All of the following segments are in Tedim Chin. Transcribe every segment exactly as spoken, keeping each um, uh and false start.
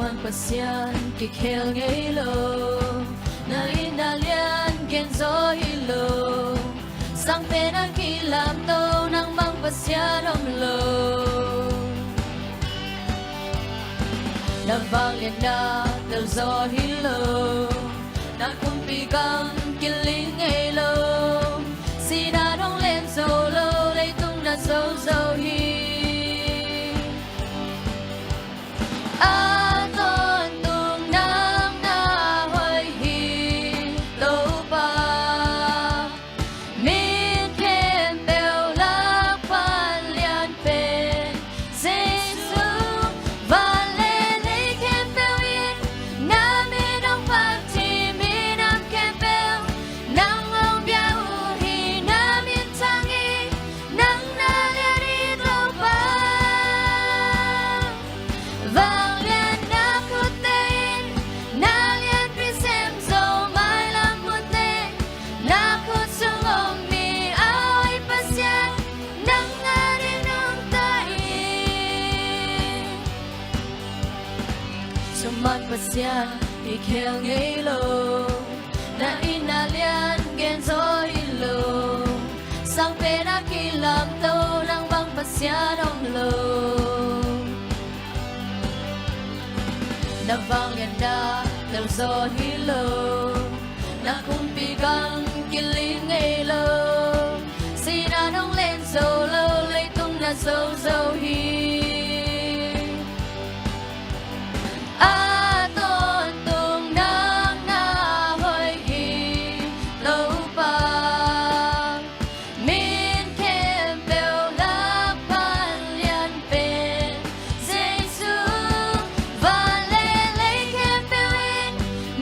Pasian kikhel ngei lo, na itna lian gen zaw hi lo. Sangpen a kilamto nang bang Pasian om lo. Na vangliatna tel zaw hi lo, na kumpi gam kiling ngei lo. Sihna hong len zo lo, leitung na zo zo hi. A tawntung nang na hoih hi, Topa. Min khempeuh lak pan lian pen Jesu. Van le lei khempeuh in na min hong phak hi, minam khempeuh nang hong bia uh hi, na min thang hi. Nang na lian hi, Topa. Vangliatna khutte in na lianpi sem zo, mailam munte na khut sung om mi a hoih Pasian, nang ading nungta hi. Thuman Pasian kikhel ngei lo, na itna lian gen zaw hi lo. Sangpen a kilamto nang bang Pasian om lo. Na vangliatna tel zaw hi lo, na kumpi gam kiling ngei lo. Sihna hong len zo lo, leitung na zo zo hi. A tawntung nang na hoih hi, Topa. Min khempeuh lak pan lian pen Jesu. Van le lei khempeuh in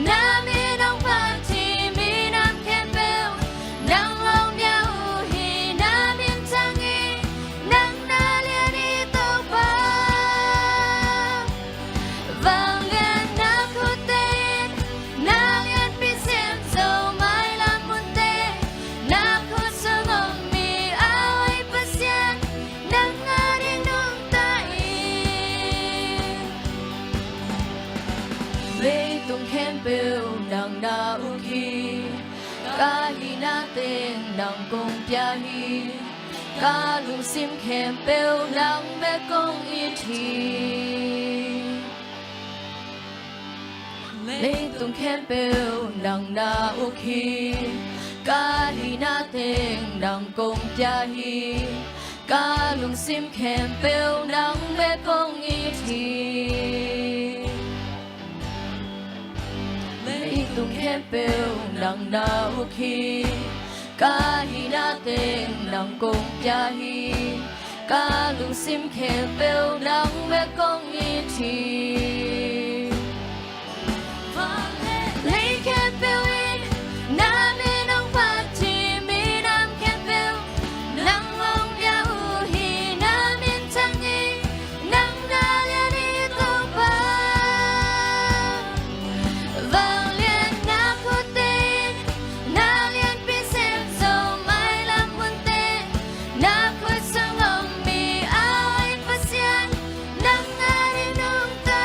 na min hong phak hi, minam khempeuh nang hong bia uh hi, na min thang hi. Nang na lian hi, Topa. Vangliatna khutte in na lianpi sem zo, mailam munte na khut sung om mi a hoih Pasian, nang ading nungta hi. Leitung khempeuh nang na uk hi, ka hihna teng nang kong pia hi. Ka lungsim khempeuh nang bek kong it hi. Leitung khempeuh nang na uk hi, ka hihna teng nang kong pia hi. Ka lungsim khempeuh nang bek kong it hi. Leitung khempeuh nang na uk hi, ka hihna teng nang kong pia hi. Ka lungsim khempeuh nang bek kong it hi. Lei khempeuh in na min hong phak hi, minam khempeuh nang hong bia uh hi, na min thang hi. Nang na lian hi, Topa. Vangliatna khutte in na lianpi sem zo, mailam munte na khut sung om mi a hoih Pasian, nang ading nungta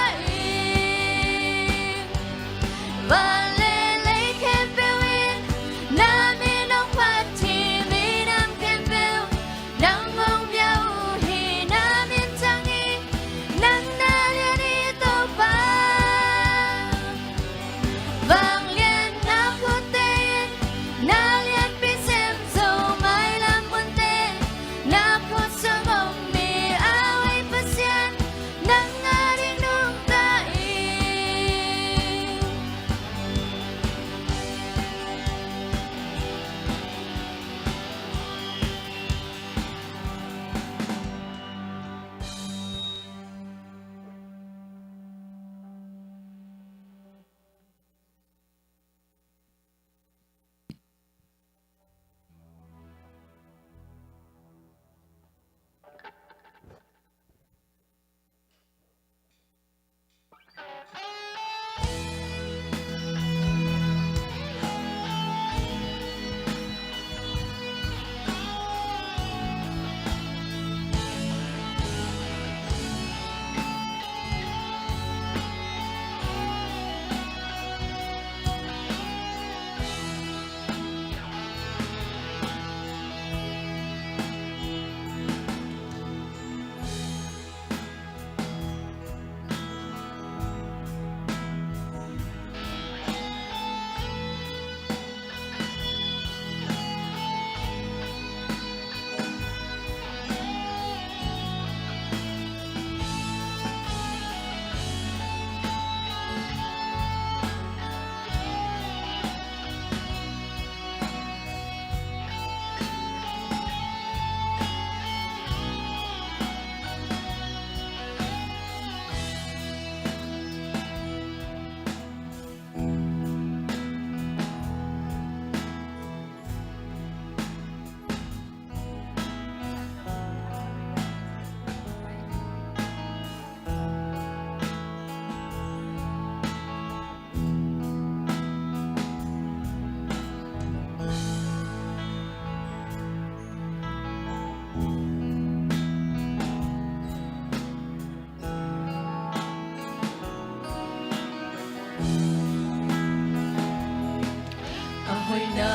Hoihna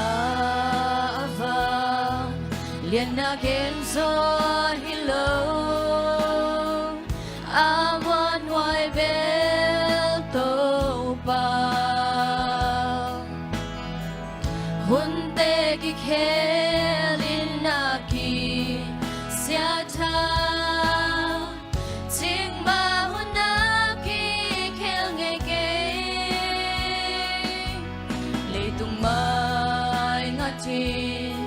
a vang lianna gen zaw hi lo, a muanhuai bel Topa. Hunte kikhel in a kisia tha, cikmah hun a kikhel ngei kei. Leitung mai ngat in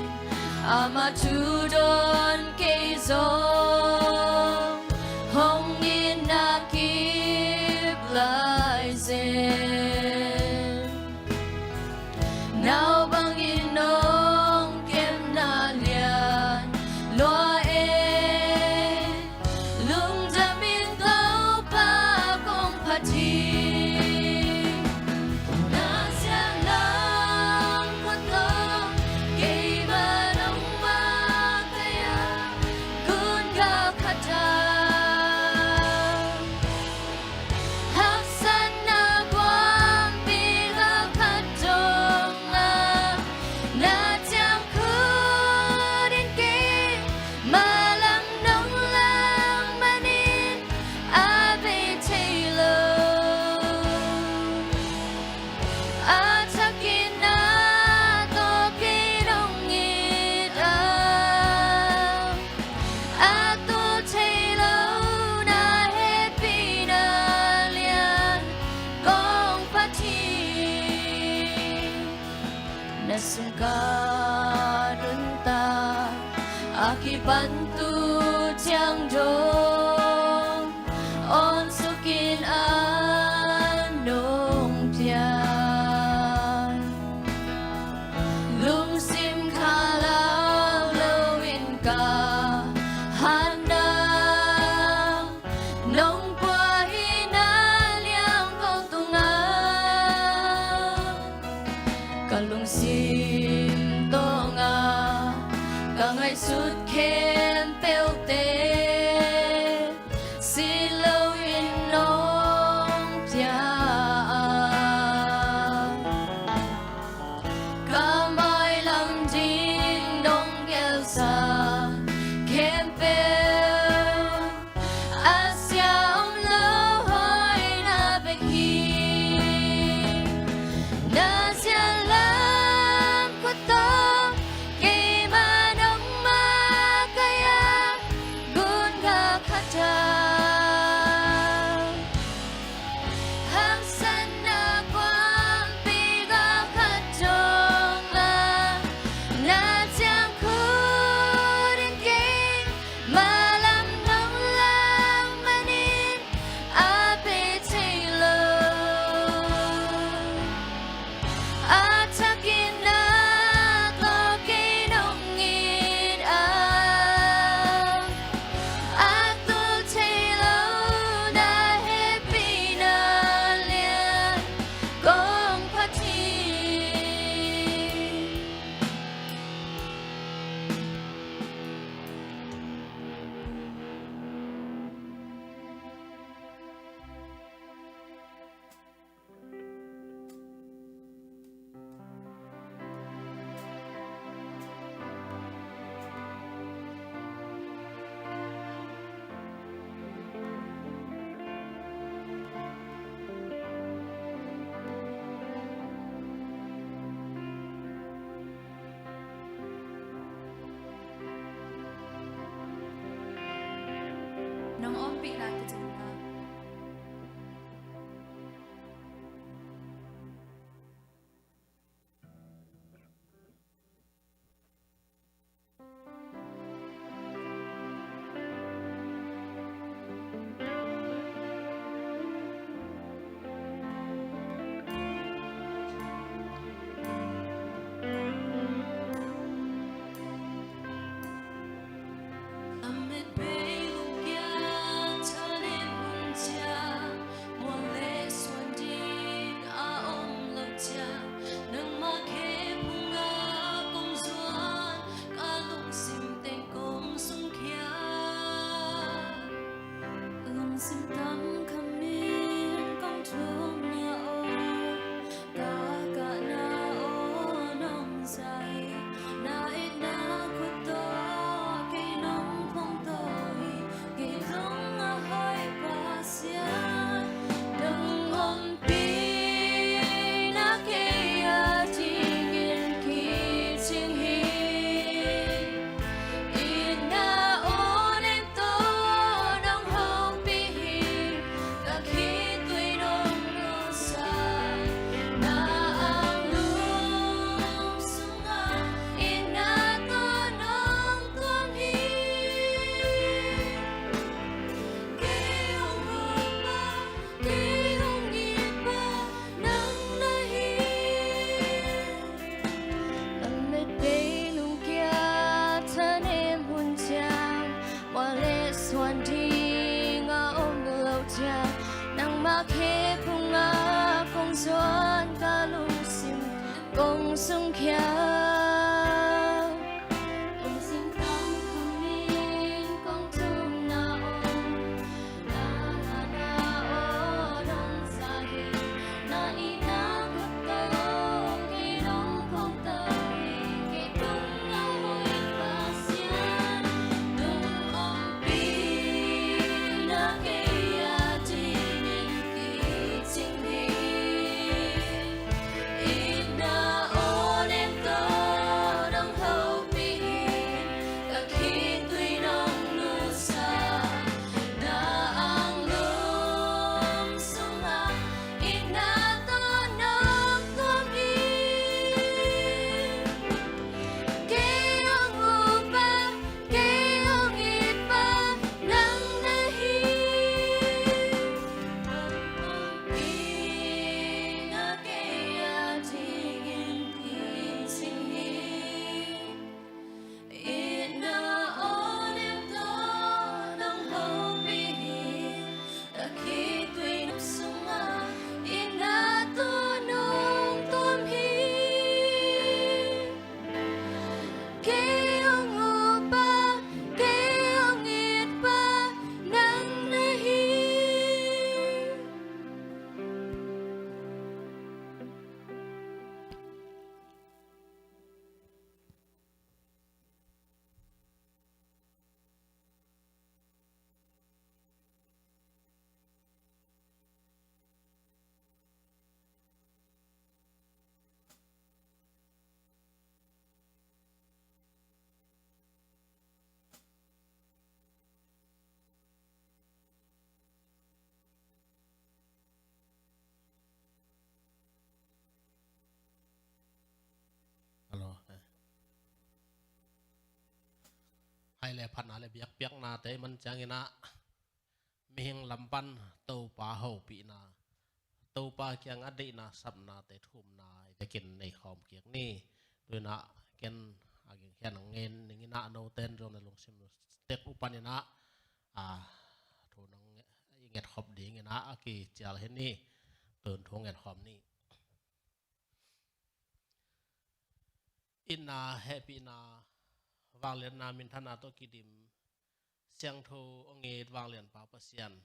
amah thu dawn kei zong, hong itna kip lai zen. Nau bangin nong kepna lian lua e, lungdam in Topa kong phat hi. Na siang lam kua tawh keimah nong makaih a, gun galkhat a, haksatna kuampi galkhat dong a, na ciang khut in keimah lam nong lak manin a bei thei lo. A thak in a tawh kei nong it a, a tul thei lo na hehpihna lian kong phat hi. Na sungah nuntak a kipan tu ciang dong, awn suk in an nong piak. Lungsim khalau lo in ka hatna nong pua hi na liang kong tungah, ka lungsim tawngah ka ngaihsut khempeuhte sit lo in nong piak a, ka mailam ding nong gelsa khempeuh a sia om lo hoihna bek hi. Na siang lam kua tawh keimah nong makaih a, gun galkhat a, haksatna kuampi galkhat dong a, na ciang khut in keimah lam nong lak manin a bei thei lo. A thak in a tawh kei nong it a, a tul thei lo na hehpihna lian kong phat hi. Nong ompihna kicing ta. Khia lungsim tang khamin kong thumna om. Na na na aw nong sa hi. Na itna khut tawh kei nong khong tawh hi. Kei tung na hoih Pasian nong ompih na kei a dingin kicing hi. Hello. Hai le phatna le biakpiaknate man ciangin ah mihing lam pan Topa hopihna, Topa kiang a deihna sapnate thumna i vekin nei khawm kik ni. Tu-in ah ken a gingkhian a ngen ning in ah noten zong na lungsim tek uh panin ah a thu nang i ngetkhop dingin ah a kicial hi ni. Tu-in thu ngetkhawm ni. Itna, hehpihna, vangliatna, minthanna tawh kidim siangtho hong it vanglianpa Pasian.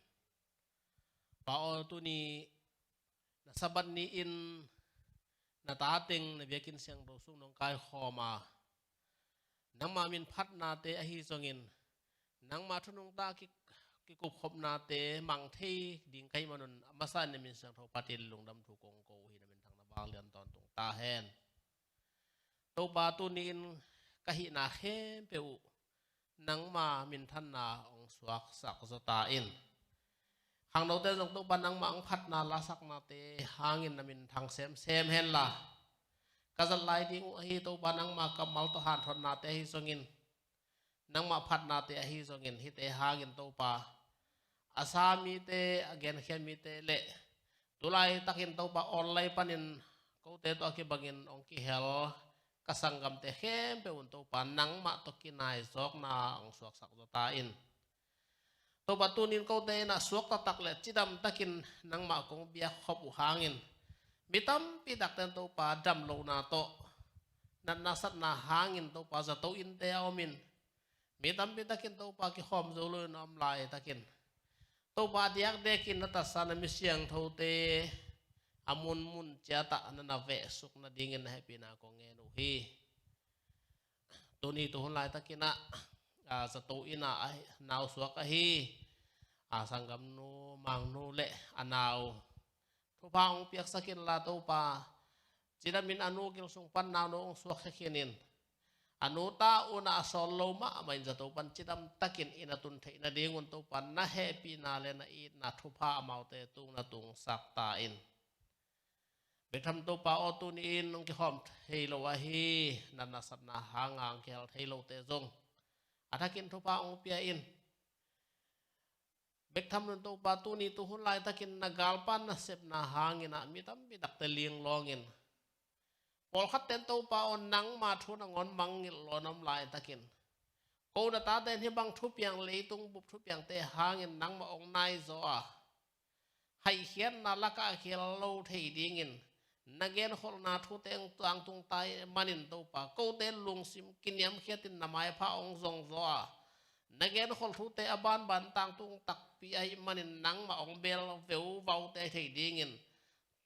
Pa aw, tuni na Sabbath ni-in na ta teng na biakinn siangtho sung nong kaikhawm a, nangma min phatnate ahi zongin nangma thu nungta ki, kikupkhopnate mang thei ding ka hih manun a masa in na min siangtho phatin lungdam thu kong ko uh hi. Na minthang na vanglian tawntung ta hen. Topa, tuni-in ka hihna khempeuh uh nangma minthanna hong suaksak zaw ta in. Khangnote zong Topa nangma hong phatna lasaknate hangin na minthang semsem henla, ka zat lai ding uh ahi Topa nangma kammal tawh hanthotnate ahi zongin, nangmah phatnate ahi zongin hihte hangin Topa, a sa mite, a genkhia mite le tulaitakin Topa online panin kote tawh a kibangin hong kihel ka sanggamte khempeuh un Topa nangmah tawh kinaizawkna hong suaksak zaw ta in. Topa, tunin kote in ah suak taktak le cidam takin nangmah kong biak khop uh hangin mi tampi takte in Topa dam lohna tawh natna satna hangin Topa zato innte a om in, mi tampi takin Topa kikhawm zo loin a om laitakin Topa diakdiakin na tatsa na mi siangthote a munmun ciatah na na vehsuk nadingin na hehpihna kong ngen uh hi. Tuni tuhun laitakin ah, a, zato inn ah a nausuak ahi, a, sanggamnu Mangnu le a nau thupha hong piaksak inla Topa, cidamin a nu gil sung pan naunu hong suakkhia khinin, a nu ta un ah a sawl lo mahmah in zato pan cidam takin inn a tun theih nadingun Topa na hehpihna le na itna thupha amaute tung na tungsak ta in. Bek tham Topa aw, tuni-in hong kikhawm thei lo ahi, natna satna hanga hong kihel thei lote zong a thakin thupha hong pia in. Bek tham nun Topa, tuni tuhun laitakin na galpan na sepna hangin ah mi tampi takte linglawngin, pawlkhatte in Topa aw, nangma thu nangawn mangngilh lo na om laitakin, ko na tate in hih bang thupiang, leitung bup thupiangte hangin nangmah hong naizaw a, haihkhiatna lakah a kihel lo thei dingin Na genkholhna thute hong tangtung ta ahih manin Topa, kote lungsim kiniamkhiatin na maipha hong zong zaw a, na genkholh thute a banban tangtung takpi ahih manin nangmah hong bel veuvaute thei dingin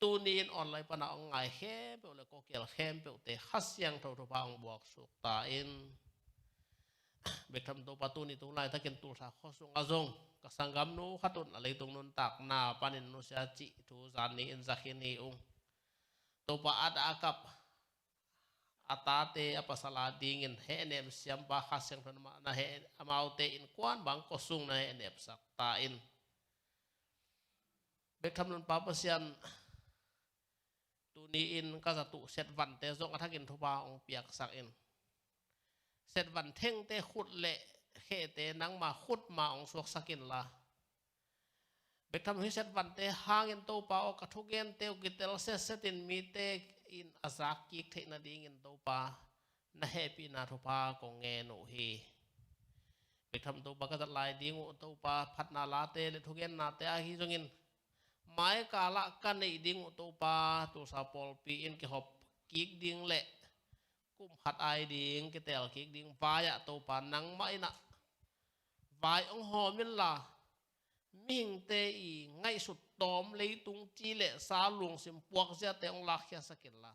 tuni-in online pana hong ngai khempeuh le kawkial khempeuhte Kha Siangtho thupha hong buaksuk ta in. Bek tham Topa, tuni tu laitakin Tulsa khua sungah zong ka sanggamnu khat un a leitung nuntakna panin nusia cih thu zan ni-in za khin hi ung. Topa, a dah a kap a tate a pasal a dingin hehnep siampa Kha Siangtho na heh, amaute innkuan bang khuasung na hehnepsak ta in. Bek tham lun Pa Pasian, tuni-in ka zat uh Setvan te zong a thakin thupha hong piaksak in. Setvan thengte khut le khete nangma khut ma hong suaksak inla, bek tham hih Setvan te hangin Topa aw, ka thugente uh kitel setsetin mite in a zak kik theih nadingin Topa, na hehpihna thupha kong ngen uh hi. Bek tham Topa, ka zat lai ding uh Topa, phatna late le thugennate ahi zongin, maikal ah ka neih ding uh Topa, Tulsa pawlpi in kihop kik ding le kum khat ai ding, kitel kik ding vai ah Topa, nangmah in ah vai hong hawm inla, mihingte i ngaihsut tawm, leitung ci le sa, lungsim puakziate hong lakkhiasak inla,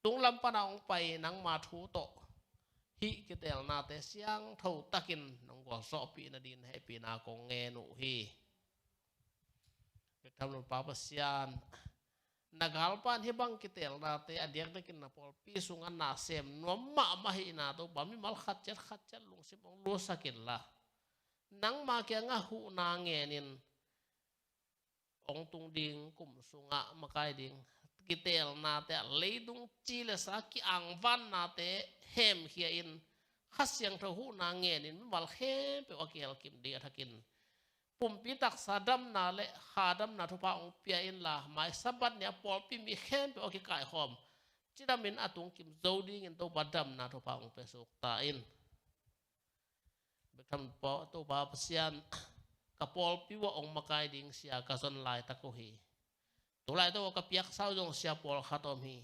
tunglam pana hong pai nangma thu tawh hih kitelnate siangtho takin nong gualzawhpih nadin hehpihna kong ngen uh hi. Bek tham lun Pa Pasian, na galpa in hih bang kitelnate a diakdiakin na pawlpi sungah na sem nuam mahmah ahihna Topa, mimal khatciat khatciat lungsim hong lusak inla, nangma kiangah huhna ngenin hong tung ding kum sungah makai ding kitelnate ah leitung ci le sa kiangvannate hemkhia in, Kha Siangtho huhna ngenin mimal khempeuh a kihelkim ding a thakin pumpi taksa damna le kha damna thupha hong pia inla, mai Sabbath ni a pawlpi mi khempeuh a kikaikhawm cidamin a tungkim zo dingin Topa damna thupha hong piasuk ta in. Bek tham Pa, Topa Pasian, ka pawlpi uah hong makai ding sia ka zon laitak uh hi. Tulai Topa ka piaksa uh zong sia pawlkhat om hi.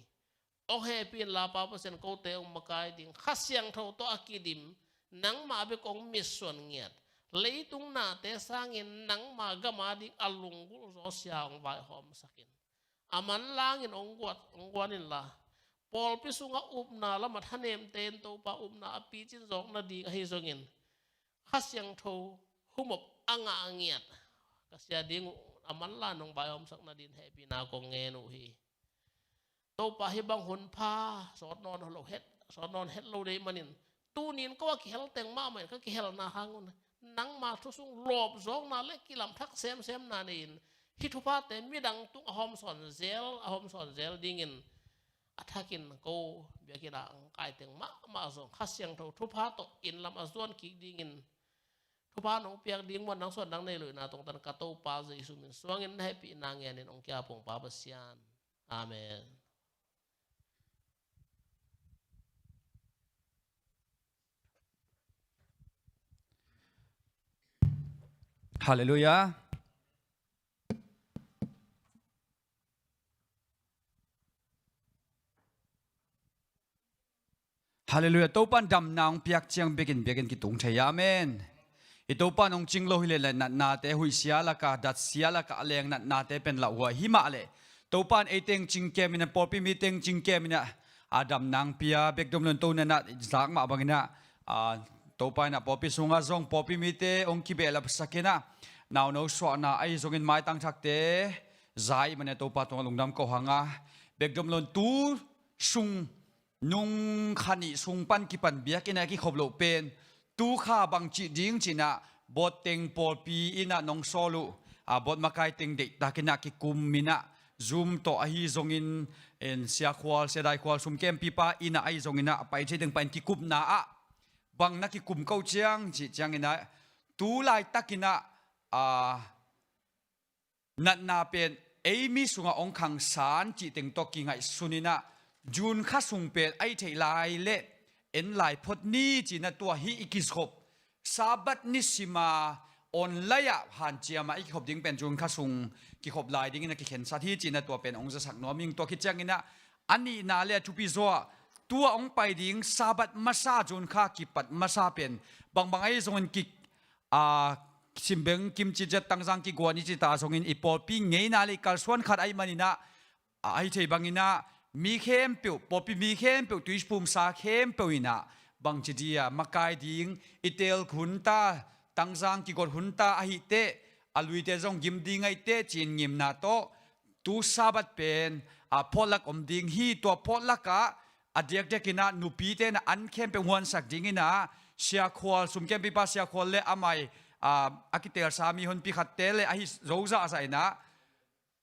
Hong hehpih inla Pa Pasian, kote hong makai ding Kha Siangtho tawh a kidim, nangmah bek hong mitsuan ngiat, leitung nate sangin nangma gam a ding a lunggulh zaw sia hong vaihawmsak in. A manlangin hong guat, hong guan inla, pawlpi sungah upna lam a thanemte in Topa upna a picin zawk nading ahi zongin, Kha Siangtho humop a ngah ngiat ka sia ding uh a manlangin hong vaihawmsak nadin hehpihna kong ngen uh hi. Topa, hih bang hun pha sawt nawn lo het, sawt nawn het lo dei manin, tunin ko a kihel teng mahmah in ka kihelna hang un nangma thu sung lawpzawkna le kilamthak semsemna nei-in, hih thuphate midang tung a hawmsawn zel, a hawmsawn zel dingin a thakin ko biakinn ah hong kai teng mahmah zong Kha Siangtho thupha tawh inn lam a zuan kik dingin thupha nong piak ding muan nang suan nang nei luina tungtan ka Topa Jesu min suangin na hehpihna ngenin hong kia pong Pa Pasian. Amen. Halleluiah. Halleluiah. Topan damna hong piak ciang biakinn, biakinn kitung thei. Amen. I Topan hong cing lo hileh natnate, huihsia lakah, datsia lakah a leng natnate pen lauhuai hi mah leh, Topan ei teng cingkem in ah, pawlpi mi teng cingkem in ah, a damna hong pia, bek dom lon to natna zak mah bangin ah, a, Topa in ah pawlpi sungah zong pawlpi mite hong kibehlapsak in ah, nauno suahna ahi zongin maitang thakte za ahih manin ah Topa tungah lungdam ko hang a, bek dom lon tu sung nung kha nih sung pan kipan biakinn ah kikhop loh pen, tu kha bang cih ding ci-in ah, Bawt teng pawlpi in ah nong sawl uh, a, Bawt makai teng deihtak in ah kikum in ah, Zoom tawh ahi zongin, en, Sia Khual, Sia Dai Khual, sum kempipa in ah ahi zongin ah, a pai thei teng pan kikupna ah, bang na kikum ko ciang cih ciangin ah, tu laitak in ah, a, natna pen ei mi sungah hong khangsan cih teng tawh kingaihsun in ah, June kha sung pen ahi theih lai leh en lai phot ni ci-in ah tua hih i kikhop Sabbath ni sim a online ah hanciam ah i kikhop ding pen June kha sung kikhop lai dingin a kikhensat hi ci-in ah tua pen hong zasak nuam ing. Tua khit ciangin ah a nihna le a thupi zaw ah tua hong pai ding Sabbath masa June kha kipat masa pen bangbang ahi zongin ki, a, simbeng kimci zet tangzang kiguan i ci ta zongin i pawlpi ngeina le i kalsuan khat ahih manin ah, a, ahi thei bangin ah mi khempeuh, pawlpi mi khempeuh, tuiphumsa khempeuh in ah bangci dia makai ding, i teel hun ta, tangzang kigot hun ta ahih teh a luite zong gim ding ahih teh ci-in ngimna tawh tu Sabbath pen, a, potluck om ding hi. Tua potluck ah a diakdiakin ah nupite in ah an khempeuh huansak dingin ah Sia Khual, sum khempeuh pa Sia Khual le amah i, a, a kiteelsa mi honpi khatte le ahi zo zahzah in ah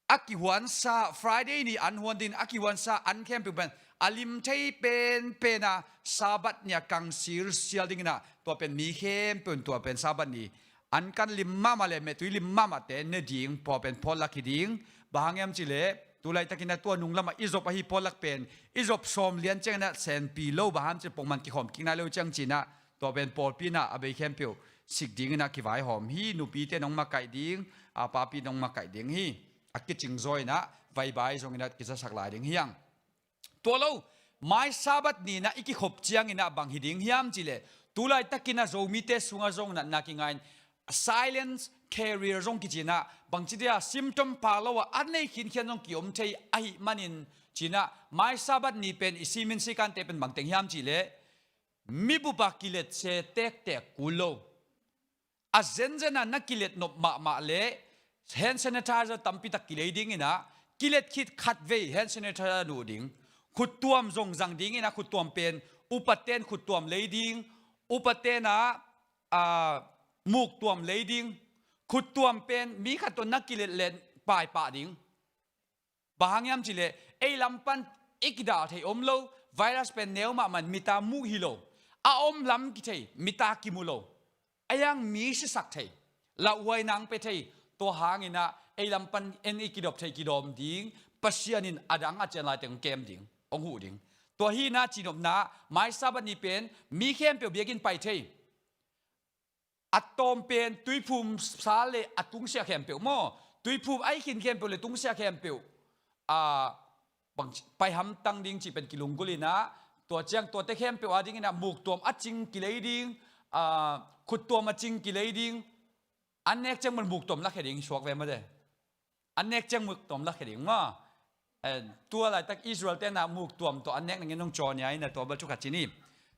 a kihuansa, Friday ni an huan dingin a kihuansa an khempeuh pen a lim thei penpen a Sabbath ni a kang silsial dingin ah tua pen mi khempeuh in tua pen Sabbath ni an kan lim mahmah le mehtui lim mahmahte ne ding tua pen potluck hi ding. Bang hang hiam cih leh tu laitakin ah tua nung lamah i zop ahi potluck pen i zop sawm lian ciangin ah senpi lo, bang hang hiam cih leh pongman kikhawm kik nai lo ciang ci-in ah tua pen pawlpi in ah a bei khempeuh sik dingin ah kivaihawm hi. Nupite in hong makaih ding, a, papite in hong makaih ding hi. A kicing zaw in ah vaibai zongin ah kizasak lai ding hi hang. Tua lo, mai Sabbath ni-in ah i kikhop ciangin ah bang hi ding hiam cih leh tu laitakin ah Zomite sungah zong natna kinga in silent carrier zong kici-in ah bangci dia symptom pha lo a a nei khinkhian zong kiom thei ahih manin ci-in ah mai Sabbath ni pen i simin sikante pen bang teng hiam cih leh mi bup a kilet se tektek kul lo. A zenzen a na kilet nop mahmah leh hand sanitizer tampi tak kilei dingin ah kilet khit khat vei hand sanitizer nuh ding. Khuttuam zong zang dingin ah khuttuam pen upate in khuttuam lei ding, upate in ah, a, muktuam lei ding. Khuttuam pen mi khat tawh na kilet leh paipah ding. Bang hang hiam cih leh ei lam pan i kidal thei om lo, virus pen neu mahmah in mit a muh hi lo. A om lam kithei, mit a kimu lo. A hiang mi sisak thei, lauhuai nang pe thei. Tua hangin ah ei lam pan en i kidop thei kidawm ding, Pasian in a dang a cian lai teng hong kem ding, hong huh ding. Tua hi-in ah cihnopna mai Sabbath ni pen mi khempeuh biakinn pai thei. A tawm pen tuiphumsa le a tungsiah khempeuh maw? Tuiphum ahi khin khempeuh le tungsiah khempeuh, a, bang pai hamtang ding cih pen kilunggulh in ah tua ciang tuate khempeuh a dingin ah muktuam a cing kilei ding, a, khuttuam a cing kilei ding. An nek ciang bel muktuam lakhia ding suak ve mate. An nek ciang muktuam lakhia ding maw? Eh, tua laitak Israel-te in ah muktuam tawh an nek nangin hong caw nia in ah tua bel thu khat ci ni.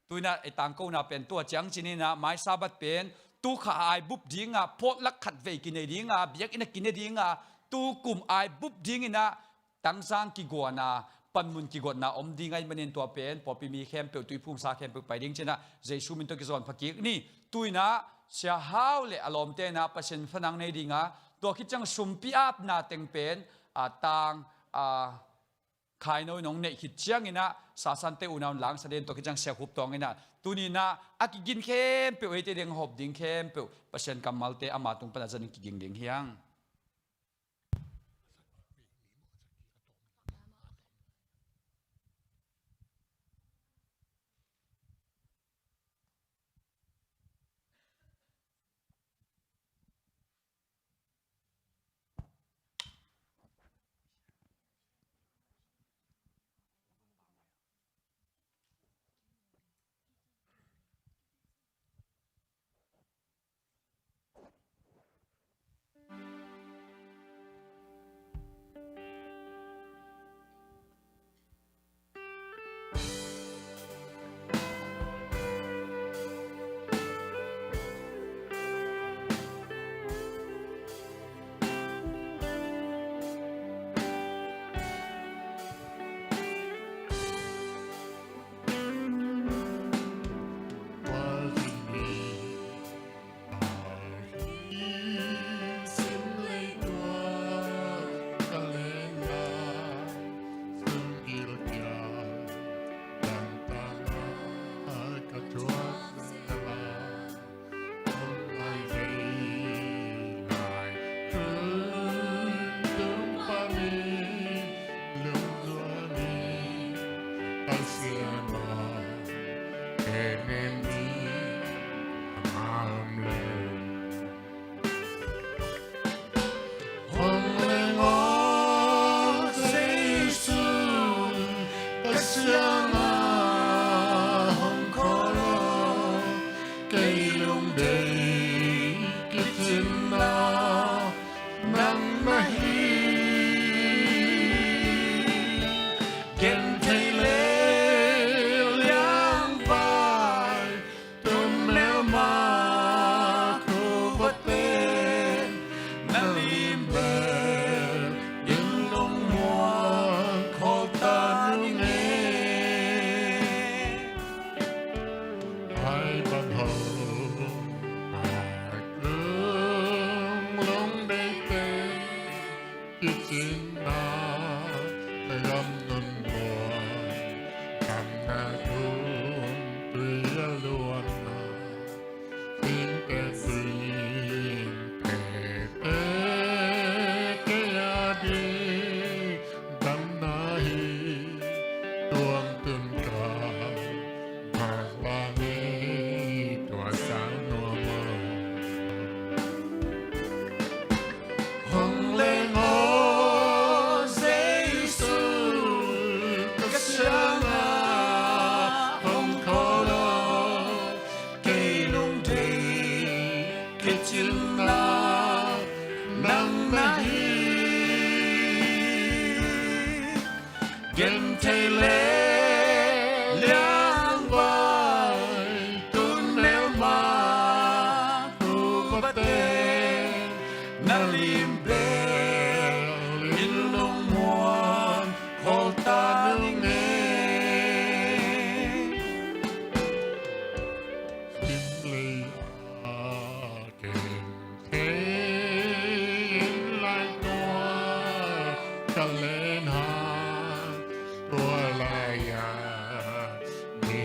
Tu-in ah ei tangkona pen tua ciang ci ni in ah mai Sabbath pen tu kha ai bup ding a, potluck khat vei kinei ding a, biakinn ah kine ding a, tu kum ai bup dingin ah tangzang kiguan a, panmun kigotna om ding ahih manin tua pen pawlpi mi khempeuh, tuiphumsa khempeuh pai ding ci-in ah Jesu min tawh kizawn pha kik ni. Tu-in ah Sia Hau le a lawmte in ah Pasian fanang nei ding a, tua khit ciang sumpi apna teng pen, a, tang, a, khaino in hong neih khit ciangin ah sasante unau in langsa den, tua khit ciang siakhup tawng in ah tuni in ah a kigin khempeuh, eite ding hawp ding khempeuh Pasian kammalte ama tung pan a zanin kiging ding hi hang.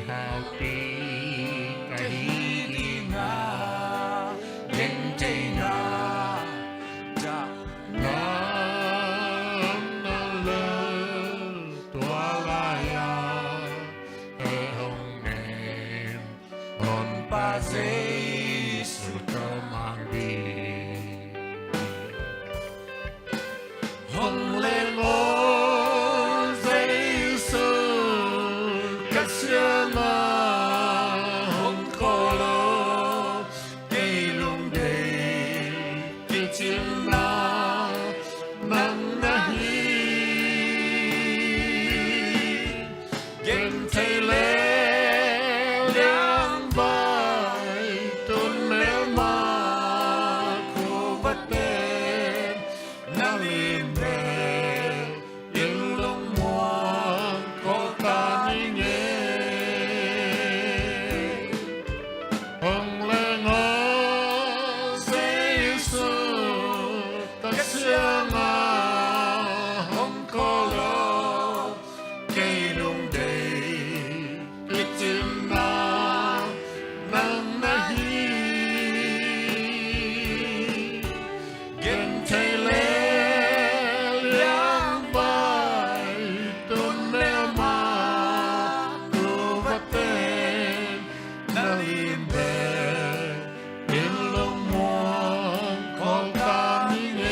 Naupi ka hi ding a, gentheihna, dahna om na lo, tua lai-a hong nem Honpa Jesu tawh mang ding. Hong leng aw Jesu, ka siangah hong call aw, kei lungdei kicin na nang na hi. Genthei le liangvai tun melma khuavate, na lim bel in lungmuang kawlta ning e. Hong leng aw Jesu, ka siangah hong call aw, kei lungdei kicin na nang na hi. Genthei le liangvai tun melma khuavate, na lim bel in lungmuang kawlta ning e.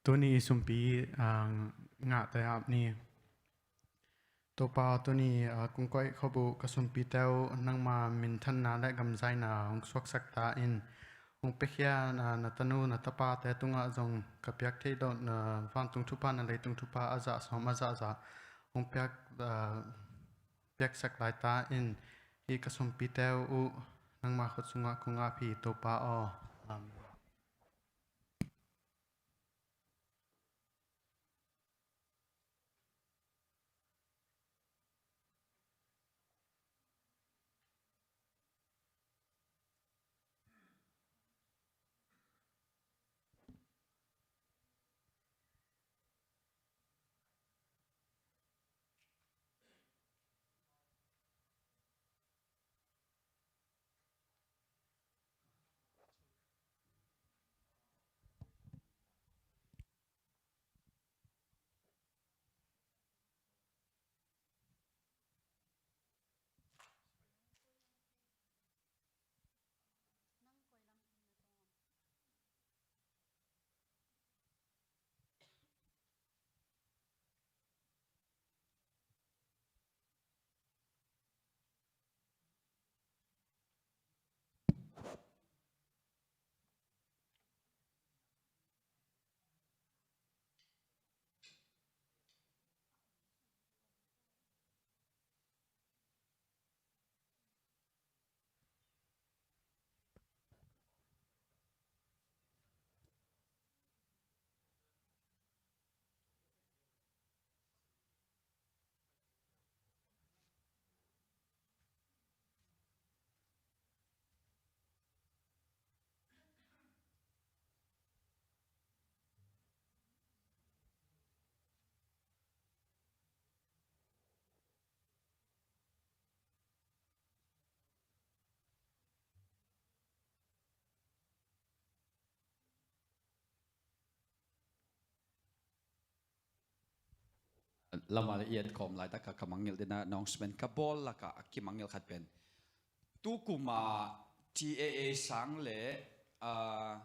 Tuni i sumpi, ah, ngahte ap ni. Topa, tuni, ah, kong koih khop uh ka sumpite uh nangma minthanna le gamzaina hong suaksak ta in, hong piakhia na, na tanu na tapate tungah zong ka piak theih loh na vantung thupha, na leitung thupha a zah sawm a zah zah hong piak, ah, piaksak lai ta in, hih ka sumpite uh nangma khut sungah kong ap hi, Topa aw. Amen. Lamah i et khawm laitak a ka mangngilh ding a announcement ka bawl lakah a kimangngilh khat pen, tu kum a T A A sang le, ah,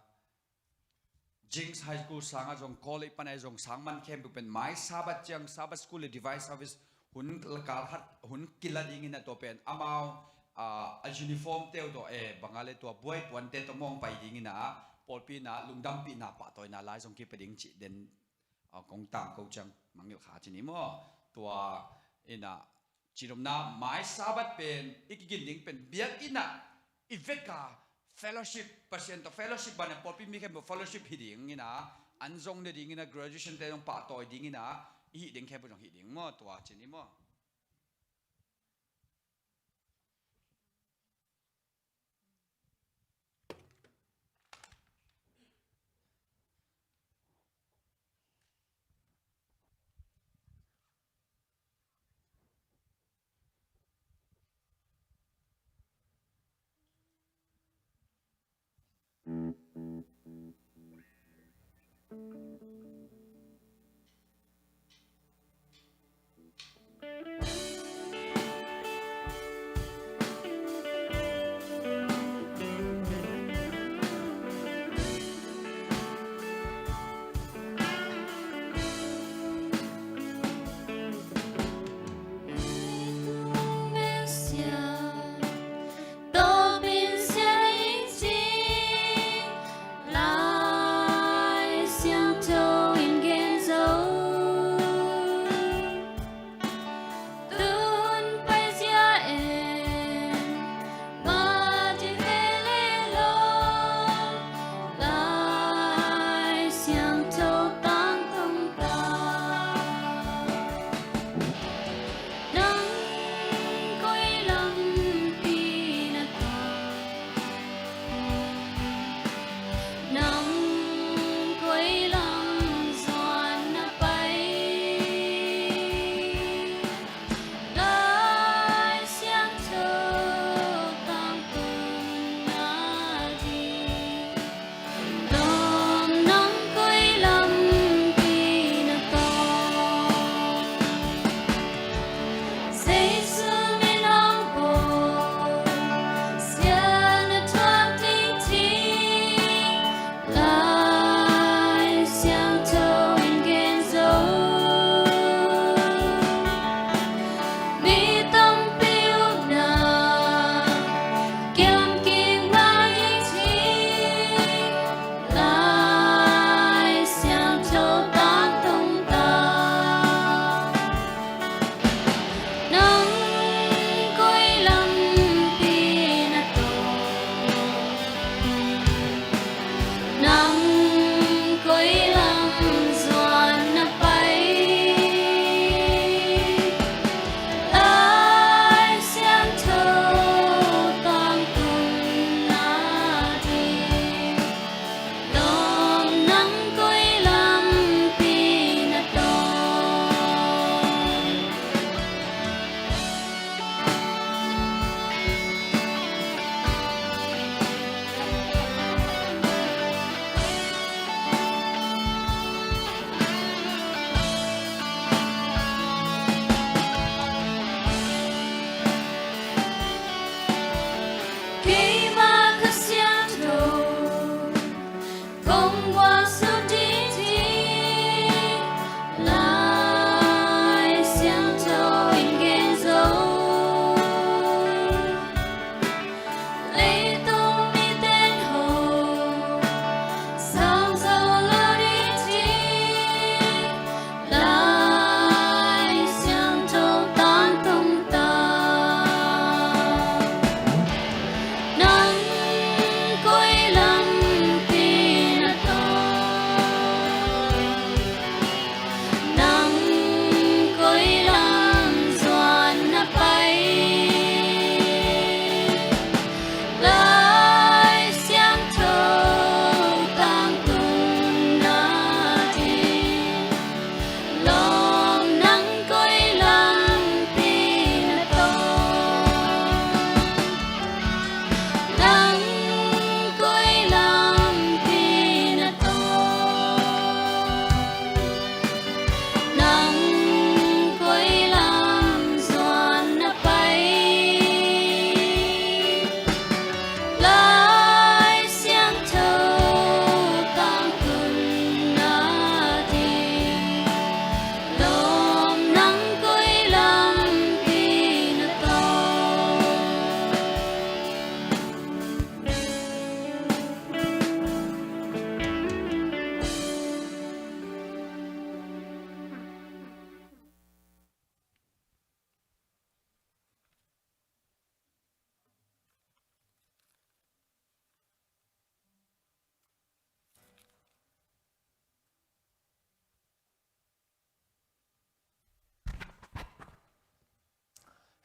Jings High School sang a zong, college pan a zong sang man khempeuh pen mai Sabbath ciang Sabbath school le divine service hun kal khat hun kila dingin a, tua pen amau, ah, a uniform teu tawh, eh, bang a le tua buai puante tawh mawng pai dingin a, pawlpi in a lungdampihna pahtawina lai zong kipia ding cih den, ah, kong tangko ciang mangngilh kha ci ni maw. Tua in a, cinomna mai Sabbath pen i kigin ding pen biakinn ah i vek a fellowship, Pasian tawh fellowship, banah pawlpi mi khempeuh fellowship hi dingin a, an zong nadingin a graduation te zong pahtawi dingin a i hih ding khempeuh zong hih ding maw, tua cin i maw?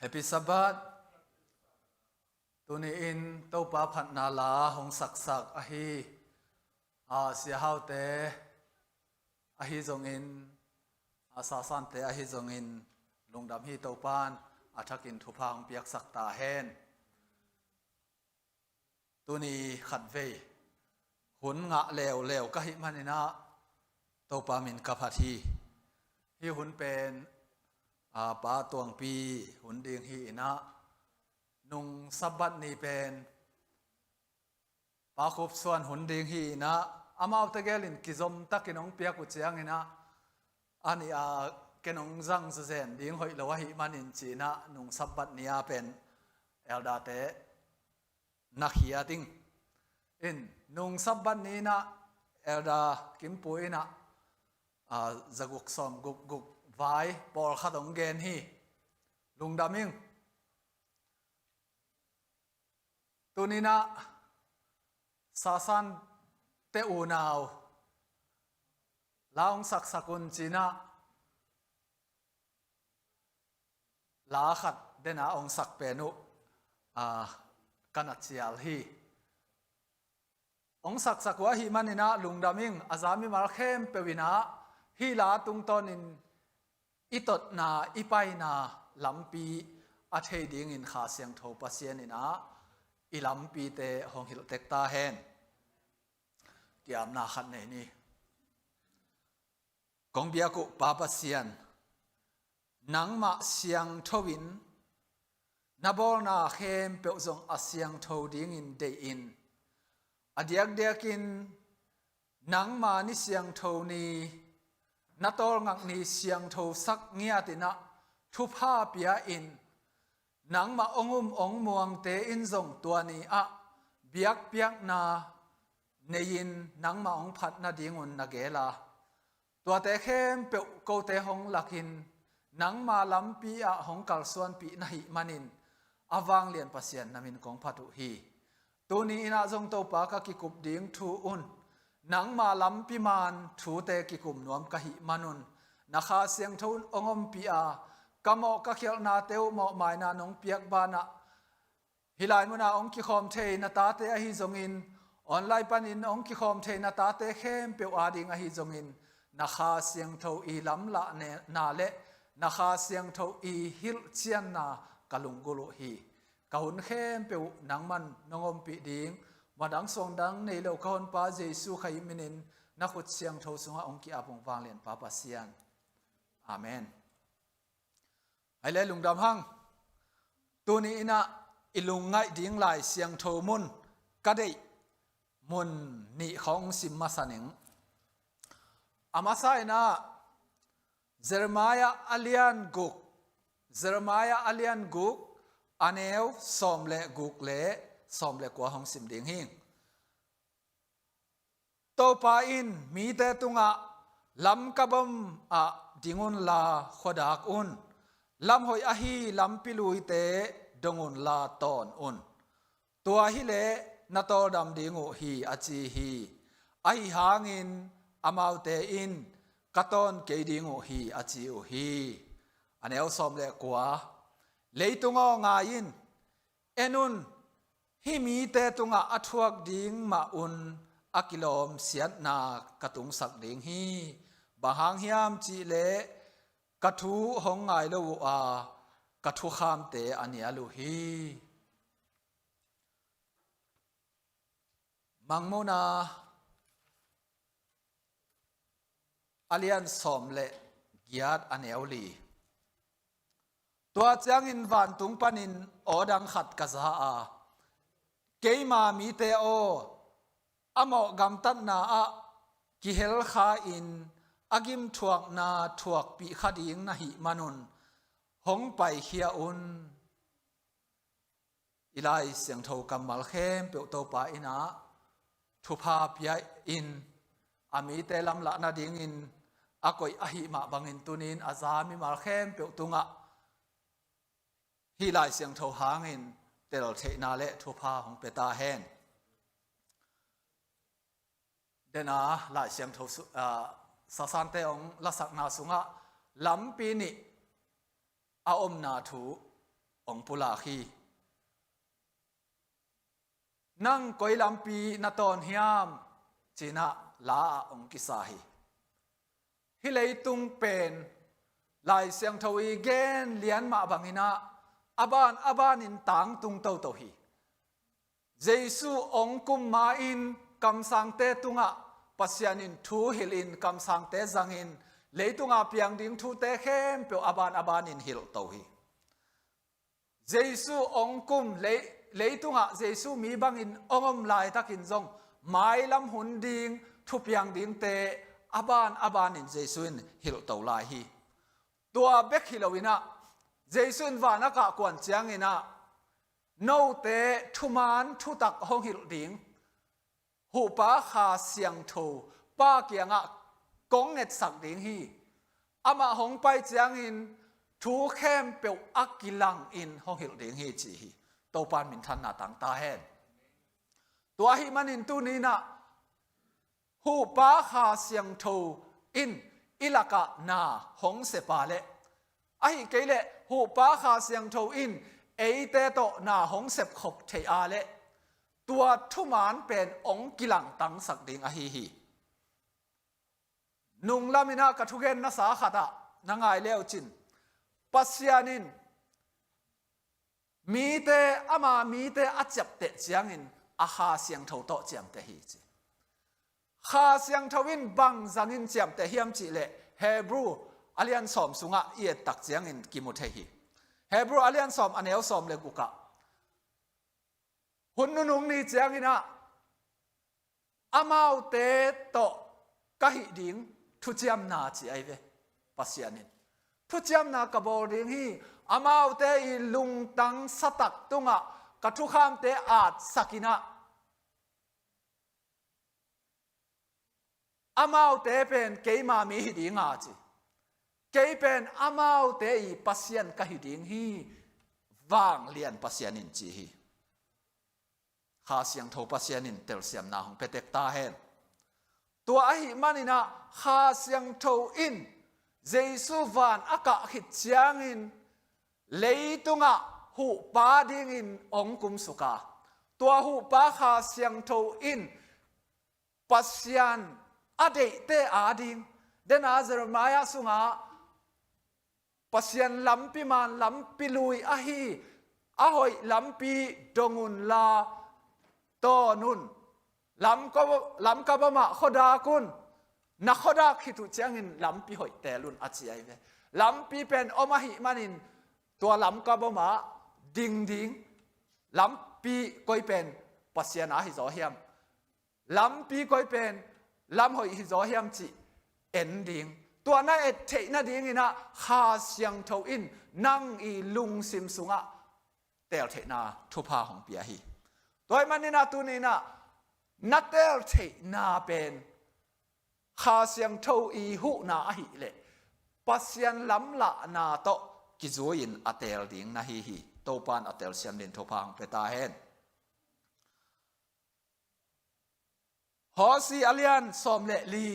Happy Sabbath. Tuni-in Topa phatna la hong saksak ahi, a, siahaute ahi zongin, a, sasante ahi zongin, lungdam hi. Topan a thakin thupha hong piaksak ta hen. Tuni khatvei hun ngah leuleu ka hih maninah Topa min ka phat hi. Hih hun pen, a, Pa Tuangpi hun ding hi inah, nung Sabbath ni pen Pa Khup Suan hun ding hi inah, amaute gelin kizom takin hong piak uh cianginah, a nih a ken hong zang zazen ding hoih lo ahih manin ci inah, nung Sabbath ni-a pen elderte na khia ding. In, nung Sabbath ni inah Elder Kimpu inah, a, zaguk sawm guk guk vai pawlkhat hong gen hi. Lungdam ing. Tuninah sasante unau la hong saksak un ci inah, la khat dena hong sak pen uh, a, ka na cial hi. Hong saksak uh ahih maninah lungdam ing. A za mimal khempeuh inah hih la tungtawnin i totna, i paina lampi a thei dingin Kha Siangtho Pasian inah i lampite hong hilh tek ta hen. Kiamna khat nei ni. Kong biak uh Pa Pasian, nangmah siangtho in, na bawlna khempeuh zong a siangtho dingin deih in, a diakdiakin nangma ni siangtho ni, na tawlngak ni siangtho sak ngiat inah thupha pia in, nangmah hong um hong muangte in zong tua ni-ah biakpiakna nei-in nangmah hong phat nadingun na gel a, tuate khempeuh kote hong lakin nangma lampi ah hong kalsuanpih na hih manin a vanglian Pasian na min kong phat uh hi. Tuni inah zong Topa ka kikup ding thu un, nangma lampi man thute kikum nuam ka hih manun, na Kha Siangtho un hong ompih a, ka mawh ka khialhnate uh mawhmaina nong piak banah, hih lai munah hong kikhawm thei na tate ahi zongin, online panin hong kikhawm thei na tate khempeuh ading ahi zongin, na Kha Siangtho i lamlahna le na Kha Siangtho i hilhcianna ka lunggulh uh hi. Ka hun khempeuh nangman nong ompih ding, madang suangdang nei lo ka Honpa Jesu Khazih minin na khut siangtho sungah hong ki-ap ung, vanglian Pa Pasian. Amen. Hei le, lungdam hang. Tuni inah i lungngaih ding Lai Siangtho mun ka deih mun nih khawng sim masa ning. A masa inah Jeremiah a lian guk, Jeremiah a lian guk, a neu sawm le guk le sawm le kua hong sim ding hing. Topa in mite tungah, lamkabom ah ding unla khuadak un, lamhoih ahi lampi luite dong unla tawn un. Tua hileh na tawldam ding uh hi, a ci hi. Ahi hangin amaute in, ka tawn kei ding uh hi, a ci uh hi. A neu sawm le kua, leitung aw, ngai in, en un, hih mite tungah a thuak ding mah un a kilawm siatna ka tungsak ding hi. Bang hang hiam cihleh ka thu hong ngai lo uh a, ka thukhamte a nial uh hi. Mangmuhna a lian sawm le giat, a neu li. Tua ciangin vantung panin aw dang khat ka za a, keima mite aw, a mawh gamtatna ah kihelkha-in a gimthuakna thuakpih kha ding na hih manun hong paikhia un. I Lai Siangtho kammal khempeuh Topa in ah thupha pia-in a mite lamlahna dingin a koih ahih mah bangin tunin a za mimal khempeuh tungah hih Lai Siangtho hangin teltheihna le thupha hong pia ta hen. Dena Lai Siangtho su-, ah, sasante hong lasakna sungah lampi nih a omna thu hong pulak hi. Nang koi lampi na tawn hiam? Ci-in ah la-ah hong kisa hi. Hih leitung pen Lai Siangtho i gen lian mah bangin ah a ban a banin tangtung toto hi. Jesu hong kum ma-in kamsangte tungah Pasian in thu hilhin kamsangte zangin leitunga piang ding thute khempeuh a ban a banin hilh to hi. Jesu hong kum lei, leitungah Jesu mi bangin hong om laitakin zong mailam hun ding thupiang dingte a ban a banin Jesu in hilh to lai hi. Tua bek hi loin ah Jesu in van a kah kuan ciangin ah note thuman thutak hong hilh ding, Huhpa Kha Siangtho Pa kiangah kong ngetsak ding hi. Amah hong pai ciangin thu khempeuh a kilangin hong hilh ding hi ci hi. Topan minthanna tang ta hen. Tua ahih manin tuni-in ah Huhpa Kha Siangtho in i lakah na hong sep a leh, ahih kei leh Huhpa Kha Siangtho in eite tawh na hong sepkhop thei a leh, tua thuman pen hong kilangtangsak ding ahi hi. Nunglam in ah ka thugen nasa khat ah na ngai leucin, Pasian in mite, ama mite a ciapteh ciangin a Kha Siangtho tawh ciamteh hi ci. Kha Siangtho in bang zangin ciamteh hiam cih leh Hebrew a lian sawm sungah i et tak ciangin kimu thei hi. Hebrew a lian sawm a neu sawm le gukah, hun nunung ni ciangin ah amaute tawh ka hih ding thuciamna ci ahi ve. Pasian in thuciamna ka bawl ding hi. Amaute i lungtang satak tungah ka thukhamte atsak in ah amaute pen keima mi hi ding a ci. Kei pen amaute i Pasian ka hi ding hi, vanglian Pasian in ci hi. Kha Siangtho Pasian in telsiamna hong pia tek ta hen. Tua ahih manin ah Kha Siangtho in Jesu van a kah khit ciangin leitungah huhpa dingin hong kumsuk a, tua huhpa Kha Siangtho in Pasian a deihte ading, den a Jeremiah sungah Pasian lampi man lampi lui ahi, a hoih lampi dong unla, tawn un. Lamka, lamka bawmah khuadak un. Na khuadak khit uh ciangin lampi hoih teel un a ci ahi ve. Lampi pen om ahih manin tua lamka bawmah ding ding. Lampi koi pen Pasian a hi zaw hiam? Lampi koi pen lam hoih hi zaw hiam cih en ding. Tua na et theih nadingin ah Kha Siangtho in nang i lungsim sungah teel theihna thupha hong pia hi. Tua ahih manin ah tuni-in ah na teel theihna pen Kha Siangtho i huhna ahih leh Pasian lamlahna tawh kizui-in a teel ding na hi hi. Topan a telsiam dingin thupha hong pia ta hen. Hosea a lian sawm le li,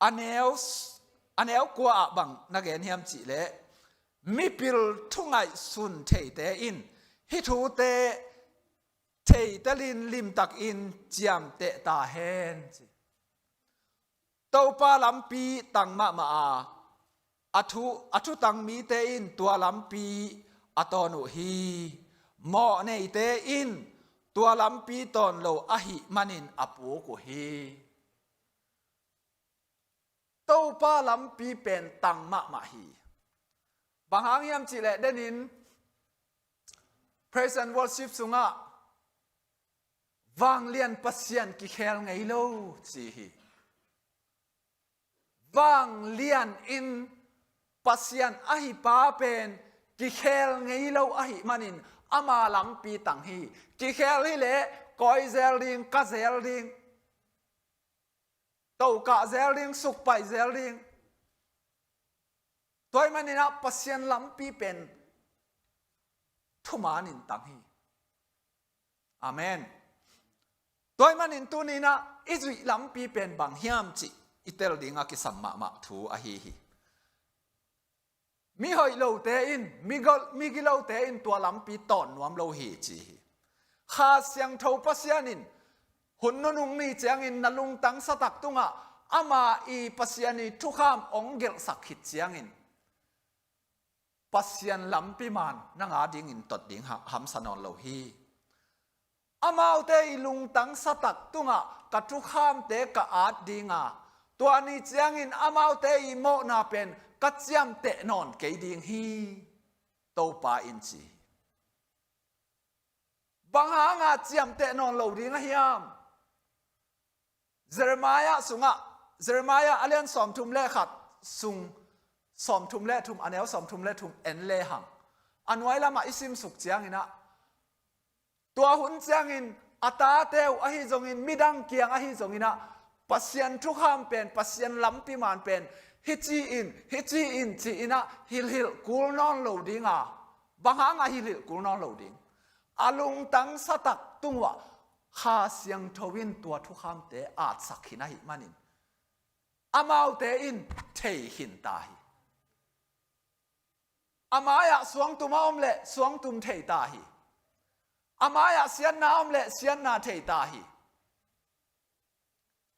a neu, a neu kua ah bang na gen hiam cih leh, mipil thu ngaihsun theite in hih thute theitel in limtakin ciamteh ta hen ci. Topa lampi tang mahmah a, a thu, a thutang mite in tua lampi a tawn uh hi. Mawhneite in tua lampi tawn lo ahih manin a puk uh hi. Topa lampi pen tang mahmah hi. Bang hang hiam cih leh denin Praise and Worship sungah vanglian Pasian kikhel ngei lo ci hi. Vanglian in Pasian ahi pa pen kikhel ngei lo ahih manin ama lampi tang hi. Kikhel hi leh koi zel ding, ka zel ding, tokah zel ding, sukpaih zel ding. Tua ahih manin ah Pasian lampi pen thuman in tang hi. Amen. Tua ahih manin tuni-in ah i zuih lampi pen bang hiam cih i tel ding a kisam mahmah thu ahi hi. Mi hoih lote in, mi gol-, mi gilote in tua lampi tawn nuam lo hi ci hi. Kha Siangtho Pasian in hun nunung ni ciangin na lungtang satak tungah ama i Pasian i thukham ong gelhsak khit ciangin Pasian lampi man nang a dingin tot ding ha-, hamsa nawn lo hi. Amaute i lungtang satak tungah ka thukhamte ka at dinga, tua ni ciangin amaute i mawhna pen ka ciamteh nawn kei ding hi, Topa in ci hi. Bang hanga ciamteh nawn lo ding a hiam? Jeremiah sungah, Jeremiah a lian sawmthum le khat sung, sawmthum le thum, a neu sawmthum le thum en lehang, a nuai lamah i simsuk cianginah, tua hun ciangin a tate uh ahi zongin, midang kiang ahi zonginah, Pasian thukham pen, Pasian lampi man pen, hih ci-in, hih ci-in, ci-inah hilhilh kul nawn lo dinga, bang hanga hilhilh kul nawn lo ding? A lungtang satak tung uah Kha Siangtho in tua thukhamte atsak khin ahih manin, amaute in thei khin ta hi. A mai-ah suangtum a om leh suangtum thei ta hi. A mai-ah siatna a om leh siatna thei ta hi.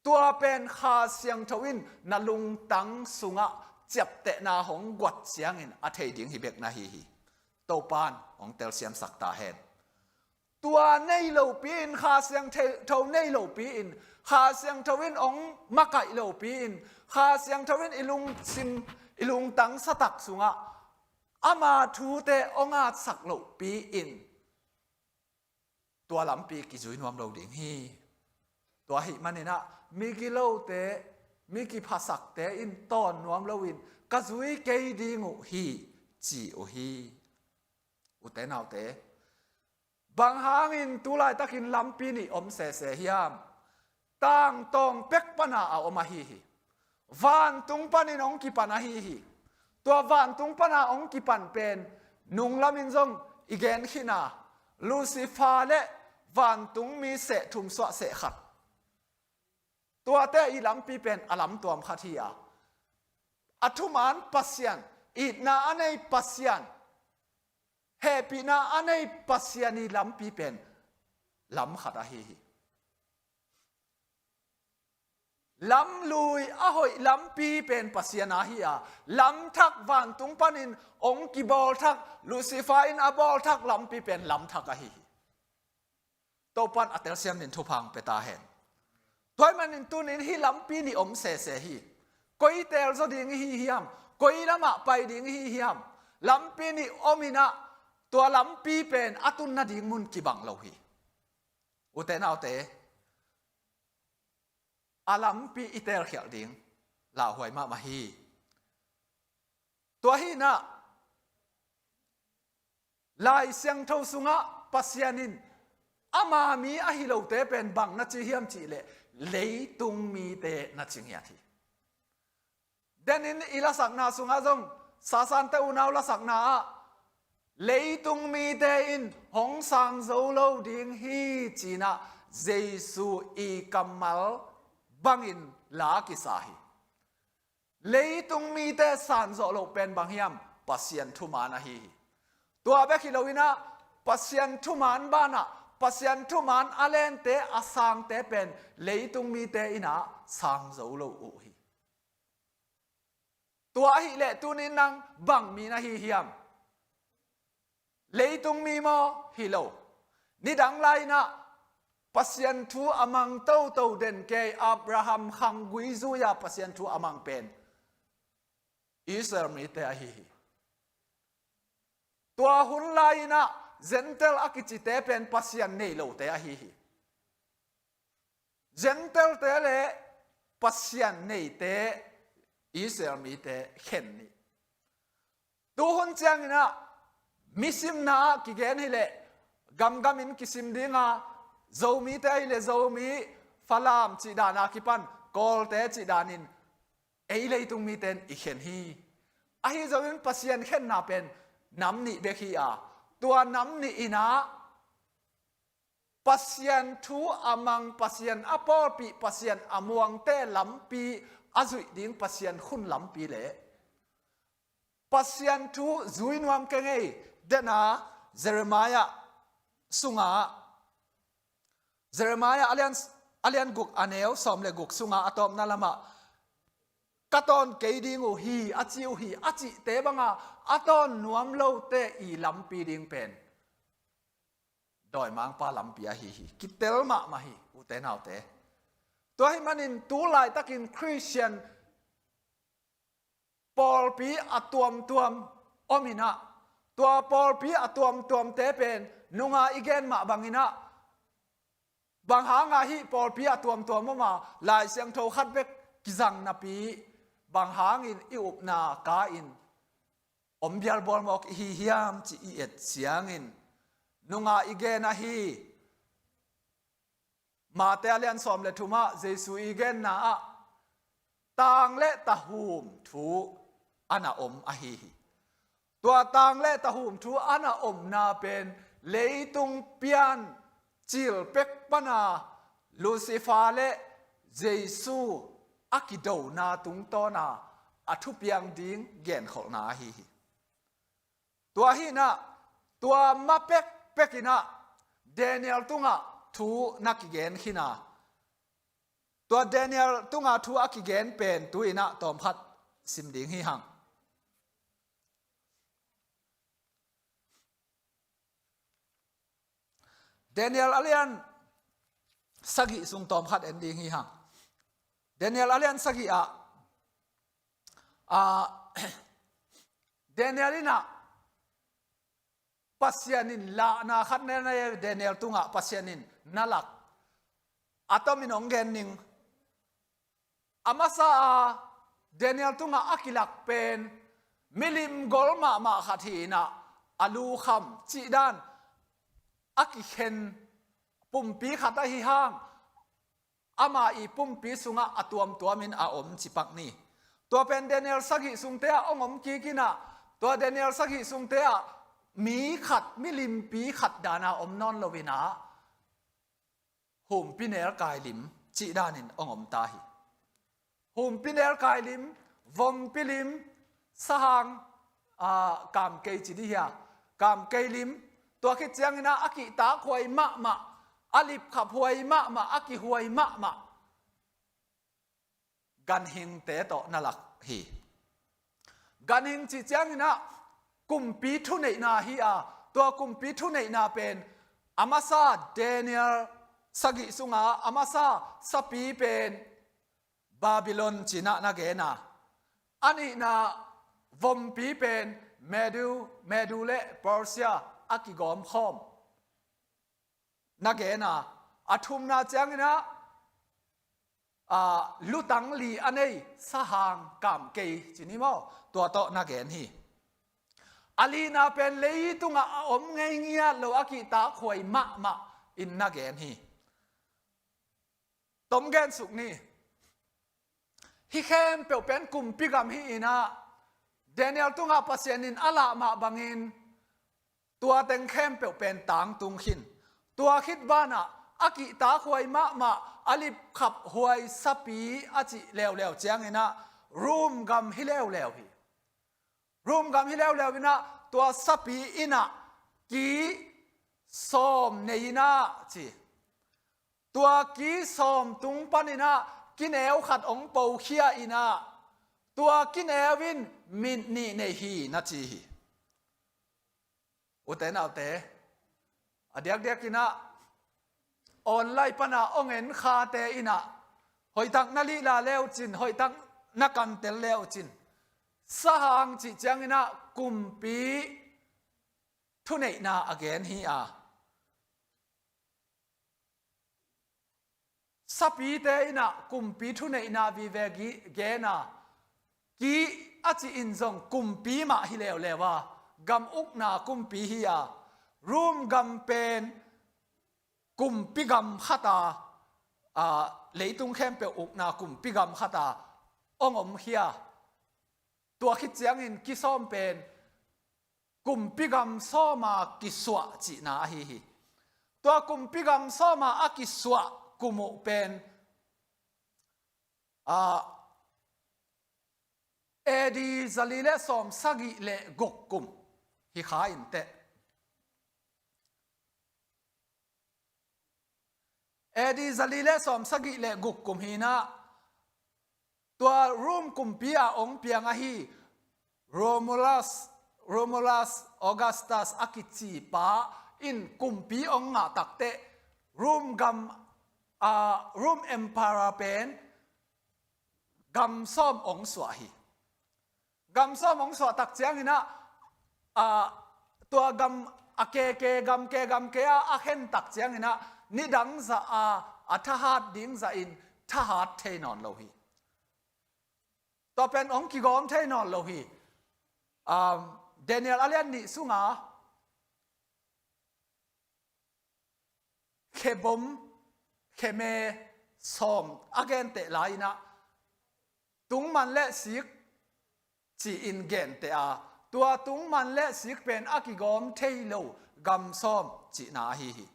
Tua pen Kha Siangtho in na lungtang sungah ciaptehna hong guat ciangin a thei ding hi bek na hi hi. Topan hong telsiamsak ta hen. Tua nei lopi-in, Kha Siangtho nei lopi-in, Kha Siangtho in hong makaih lopi-in, Kha Siangtho in i lungsim, i lungtang satak sungah ama thute hong atsak lopi-in, tua lampi kizui nuam lo ding hi. Tua ahih maninah migilote, mi kiphasakte in tawn nuam loin ka zui kei ding uh hi, ci uh hi. Ute naute, bang hangin tu laitakin lampi nih om sese hiam? Tangtawng pek pana a om ahi hi. Vantung panin hong kipan ahi hi. Tua vantung pana hong kipan pen nunglamin zong i gen khina, Lucifer le vantungmi seh thum suah seh khat. Tuate i lampi pen a lamtuam khat hi a, a thuman Pasian, itna a nei Pasian, hehpihna a nei Pasian i lampi pen lam khat ahi hi. Lamlui a hoih lampi pen Pasian ahi a, lamthak vantung panin hong kibawlthak, Lucifer in a bawlthak lampi pen lamthak ahi hi. Topan a telsiam din thupha hong pia ta hen. Tua ahih manin tunin hih lampi nih om sese hi. Koi teel zaw ding i hi hiam? Koi lamah pai ding i hi hiam? Lampi nih om inah, tua lampi pen a tun nading mun kibang lo hi. Ute naute, a lampi i teelkhialh ding lauhuai mahmah hi. Tua hi inah, Lai Siangtho sungah Pasian in ama mi ahi lote pen bang na ci hiam cihleh, leitung mite na ci ngiat hi. Denin i lasakna sungah zong, Sasante unau lasakna ah, leitung mite in hong sang zo lo ding hi, ci-inah Jesu i kammal bangin la kisa hi. Leitung mite sanzawh loh pen bang hiam? Pasian thuman ahi hi. Tua bek hi loinah, Pasian thuman banah, Pasian thuman a lente, a sangte pen leitung mite inah sang zo lo uh hi. Tua ahileh tunin nang bang mi na hi hiam? Leitung mi maw? Hi lo. Nidang lai-inah Pasian thu a mang toto den kei, Abraham khanggui zui-a Pasian thu a mang pen Israel mite ahi hi. Tua hun lai-inah Gentile a kicite pen Pasian nei lote ahi hi. Gentile-te le Pasian neite, Israel mite khen nih. Tuhun cianginah misimna ah kigen hileh, gamgamin kisim dinga, Zomite ahileh Zomi, Falam cih dana kipan, Kawlte cih danin ei leitung mite in i khen hi. Ahi zongin Pasian khenna pen nam nih bek hi a, tua nam nih inah Pasian thu a mang, Pasian a pawlpih, Pasian a muangte lampi a zuih ding, Pasian khun lampi le Pasian thu zui nuam kei ngei. Dena Jeremiah sungah, Jeremiah a lian, a lian guk a neu sawm le guk sungah a tawpna lamah, "Ka tawn kei ding uh hi," a ci uh hi, a cihte banga a tawn nuam lote i lampi ding pen dawimangpa lampi ahi hi. Kitel mahmah hi, ute naute. Tua hih manin tu laitakin Khristian pawlpi a tuamtuam om inah, tua pawlpi a tuamtuamte pen nunga i gen mah banginah, bang hanga hih pawlpi a tuamtuam om a, Lai Siangtho khat bek kizang napi, bang hangin i upna ka-in om bialbual mawk i hi hiam cih i et ciangin, nunga i gen ahi. Mate a lian sawm le thumah Jesu i genna ah tang le tahum thu a na om ahi hi. Tua tang le tahum thu a na omna pen leitung pian cil pek pana Lucifer le Jesu a kidona tungtawna a thupiang ding genkholhna ahi hi. Tua hinah, tua ma pekpek inah Daniel tungah thu na kigen khina. Tua Daniel tungah thu a kigen pen tu inah tawmkhat sim ding hi hang. Daniel a lian sagih sung tawmkhat en ding hi hang. Daniel a lian sagih ah, ah, Daniel inah Pasian in lahna khat na, na Daniel tungah Pasian in na lak a tomin hong gen ning. A masa a Daniel tungah a kilak pen milim gol mahmah khat hi inah, a lukham cihdan a kikhen pumpi khat ahi hang, ama i pumpi sungah a tuamtuamin a om cipak ni. Tua pen Daniel sagih sungte ah hong om kik inah, tua Daniel sagih sungte ah mi khat, milimpi khat dana om nawn lo inah, humpi nelkai lim cihdanin hong om ta hi. Humpi nelkai lim, vompi lim, sahang, ah, kamkei ci dih hia, kamkei lim, tua khit cianginah a kihtak huai mahmah, a lipkhap huai mahmah, a kihuai mahmah ganhingte tawh na lak hi. Ganhing cih cianginah kumpi thuneihna hi a, tua kumpi thuneihna pen a masa Daniel sagih sunga a masa sapi pen Babylon cinah na gen a, a nihna vompi pen Medu, Medu le Persia a kigawmkhawm na gen a, a thumna cianginah, a, lutang li a nei sahang kamkei ci ni maw, tua tawh na gen hi. A lina pen leitungah a om ngei ngiat lo a kihtak huai mahmah in na gen hi. Tom gen suk ni. Hih khempeuh pen kumpi gam hi inah, Daniel tungah Pasian in a lah mah bangin tua teng khempeuh pen tangtung khin. Tua khit banah a kihtak huai mahmah, a lipkhap huai sapi a cih leuleu cianginah Rom gam hi leuleu hi. Rom gam hi leuleu inah tua sapi inah ki sawm nei inah ci. Tua ki sawm tung paninah kineu khat hong pokhia inah, tua kineu in mit nih nei hi na ci hi. Ute naute, a diakdiak inah online pana hong en khate inah, hoihtak na lihla leucin, hoihtak na kantel leucin, sahang cih cianginah kumpi thuneihna a gen hi a, sapite inah kumpi thuneihna vive gi-, gen a, ki a cih in zong kumpi mah hi leuleu a, gam ukna kumpi hi a, Rom gam pen kumpi gam khat a, a, leitung khempeuh ukna kumpi gam khat a hong om hi a, tua khit ciangin kisawm pen kumpi gam sawma kisuah cihna ahi hi. Tua kumpi gam sawma a kisuah kum uh pen, a, A D zali le sawm sagih le guk kum hi kha inteh. A D zali le sawm sagih le guk kum hi inah, tua Rome kumpi a ong piang ahi Romulus, Romulus Augustus a kici pa in kumpi ong ngah takteh Rome gam, a, Rome Emperor pen gam sawm ong suah hi. Gam sawm ong suah tak ciang inah, a, tua gam a keke, gam ke, gam ke a, a khen tak ciang inah nidang zah a, a thahat ding zah in thahat thei nawn lo hi. Tua pen ong kigawm thei nawn lo hi. Um, Daniel a lian nih sunga khebom, kheme sawm a genteh lai inah tungman le sik ci-in genteh a, tua tungman le sik pen a kigawm thei lo gam sawm cihna ahi hi.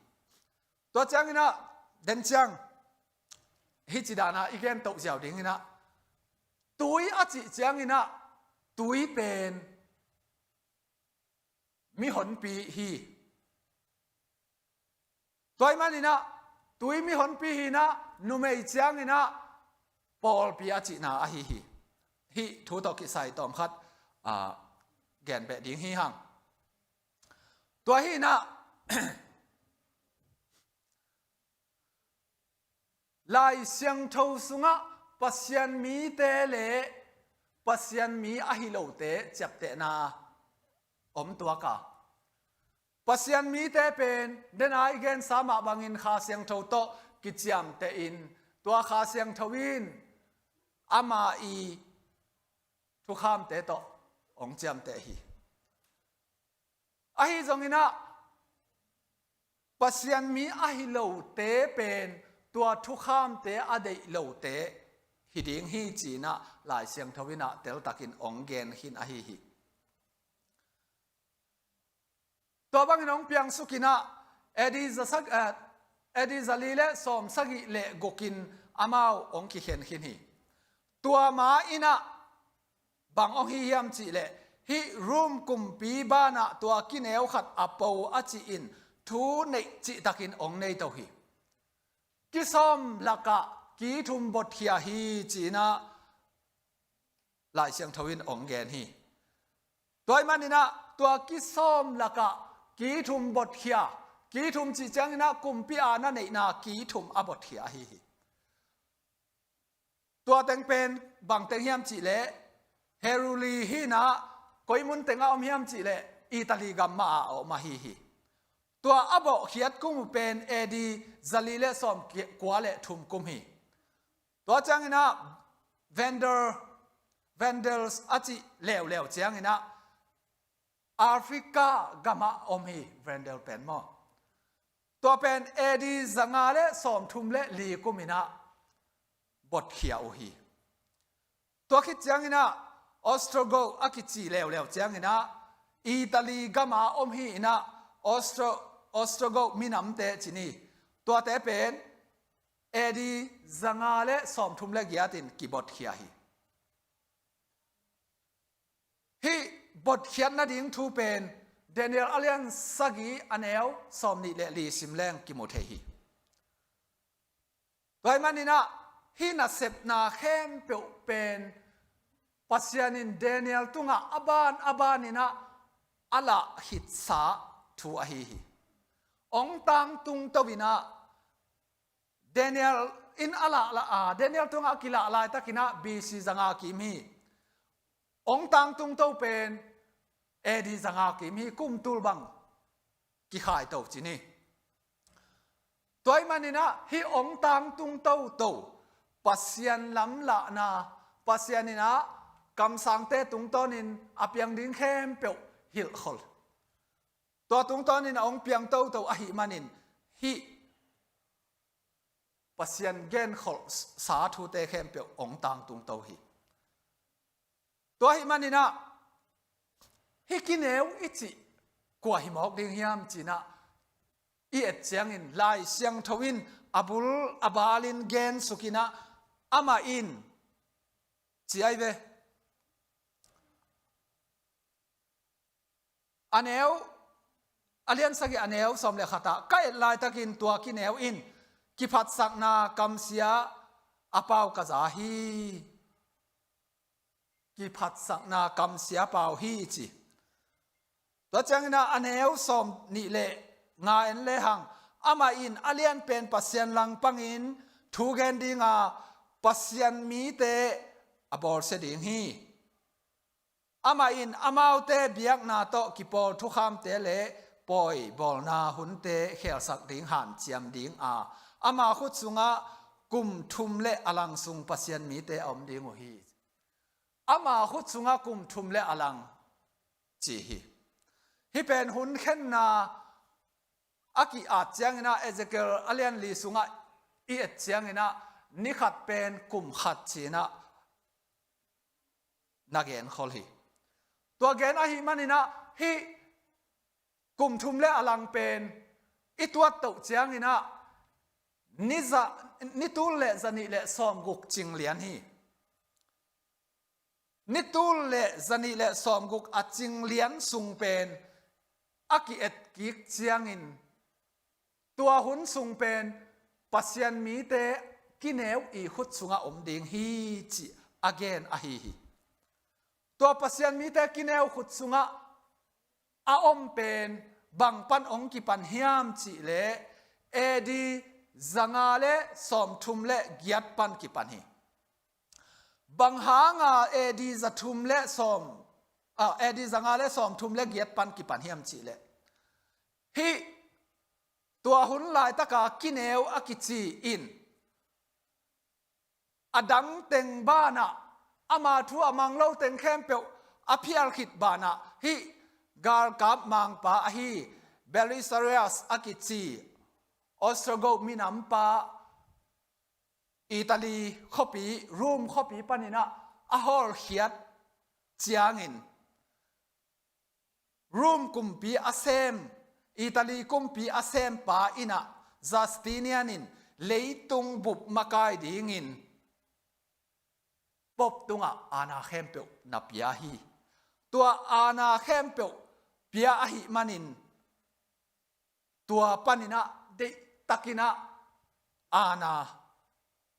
Tua ciang inah den ciang hih ci dana i gen toh ziau ding inah, tui a cih ciang inah tui pen mihonpi hi. Tua ahih man inah tui mihonpi hi inah, numei ciang inah pawlpi a cihna ahi hi. Hih thu tawh kisai tawm khat, a, gen beh ding hi hang. Tua hi inah Lai Siangtho sungah Pasian mite le Pasian mi ahi lote ciaptehna om tuak a, Pasian mite pen dena i gensa mah bangin Kha Siangtho tawh kiciamteh in, tua Kha Siangtho in ama i thukhamte tawh ong ciamteh hi. Ahi zong inah Pasian mi ahi lote pen tua thukhamte a deih lote hi ding hi ci inah Lai Siangtho inah teltakin ong gen khin ahi hi. Tua bangin ong piangsuk inah A D za sak-, eh, A D zali le sawm sagih le guk in amau ong kikhen khin hi. Tua ma inah bang ong hi hiam cihleh, hih Rome kumpi banah tua kineu khat a po a ci-in thu neih cihtakin ong nei to hi. Kisawm lakah kithum botkhia hi ci inah Lai Siangtho in ong gen hi. Tua ahih man inah tua kisawm lakah kithum botkhia, kithum cih ciang inah kumpi a na neihna kithum a botkhia ahi hi. Tua teng pen bang teng hiam cihleh, Heruli hi inah, koi mun tengah om hiam cihleh, Italy gam mah a om ahi hi. Tua a bawhkhiat kum uh pen A D zali le sawm kua le thum kum hi. Tua ciang inah Vandal, Vandals a cih leuleu ciang inah Africa gamah om hi, Vandal pen maw. Tua pen A D zanga le sawmthum le li kum inah botkhia uh hi. Tua khit ciang inah Ostrogoth a kici leuleu ciang inah Italy gama om hi inah Ostro-, Ostrogoth minamte ci ni. Tuate pen A D zanga le sawmthum le giat in kibotkhia hi. Hih botkhiat nading thu pen Daniel a lian sagih a neu sawmnih le li sim leng kimu thei hi. Tua ahih man inah hih nasepna khempeuh pen Pasian in Daniel tungah a ban a ban inah a lah khitsa thu ahi hi. Ong tangtung to inah Daniel in a lah, lah, a, Daniel tungah a kilah laitak inah B C zanga kim hi. Ong tangtung to pen A D zanga kim hi, kum tul bang kikhai to ci ni. Tua ahih man inah hih ong tangtung toto Pasian lamlahna, Pasian inah kamsangte tungtawnin a piang ding khempeuh hilhkhol. Tua tungtawnin a ong piang toto ahih manin hih Pasian genkholhsa thute khempeuh ong tangtung to hi. Tua ahih man inah hih kineu i cih kua hi mawk ding hiam ci inah i et ciangin Lai Siangtho in a bul a balin gensuk inah amah in ci ai ve. A neu, a lian sagih a neu sawm le khat ah, ka et laitakin tua kineu in kiphatsakna kamsia a pau ka za hi. Kiphatsakna kamsia pau hi ci. Tua ciangin ah a neu sawm nih le nga en lehang, amah in a lianpen Pasian langpangin thu gen dinga Pasian mite a bawlsia ding hi. Amah in amaute biakna tawh kipawl thukhamte le pawi bawlna hunte khelsak ding hanciam dinga ama khut sungah kum thum le a lang sung Pasian mite a om ding uh hi. Ama khut sungah kum thum le a lang ci hi. Hih pen hun khenna a ki-at ciangin ah, Ezekiel a lian li sungah i et ciangin ah, ni khat pen kum khat ci-in ah na genkhol hi. Tua gen ahih manin ah, hih kum thum le a lang pen i tuat toh ciangin ah, ni za, ni tul le zanih le sawmguk cing lian hi. Ni tul le zanih le sawmguk a cing lian sung pen a ki-et kik ciangin, tua hun sung pen Pasian mite kineu i khut sungah om ding hi cih a gen ahi hi. Tua Pasian mite kineu khut sungah a om pen bang pan hong kipan hiam cih leh, A D zanga le sawmthum le giat pan kipan hi. Bang hanga A D zathum le sawm, ah, A D zanga le sawmthum le giat pan kipan hiam cih leh, hih tua hun laitaka kineu a kici in, a dang teng banah, ama thu a mang lo teng khempeuh a phial khit banah, hih galkap mangpa ahi Belisarius a kici Ostrogoth minampa, Italy khuapi, Rome khuapi panin ah a hawlkhiat ciangin, Rome kumpi a sem, Italy kumpi a sempa in ah, Justinian in leitung bup makai dingin Pope tungah aana khempeuh na pia hi. Tua aana khempeuh pia ahih manin, tua panin ah deihtakin ah aana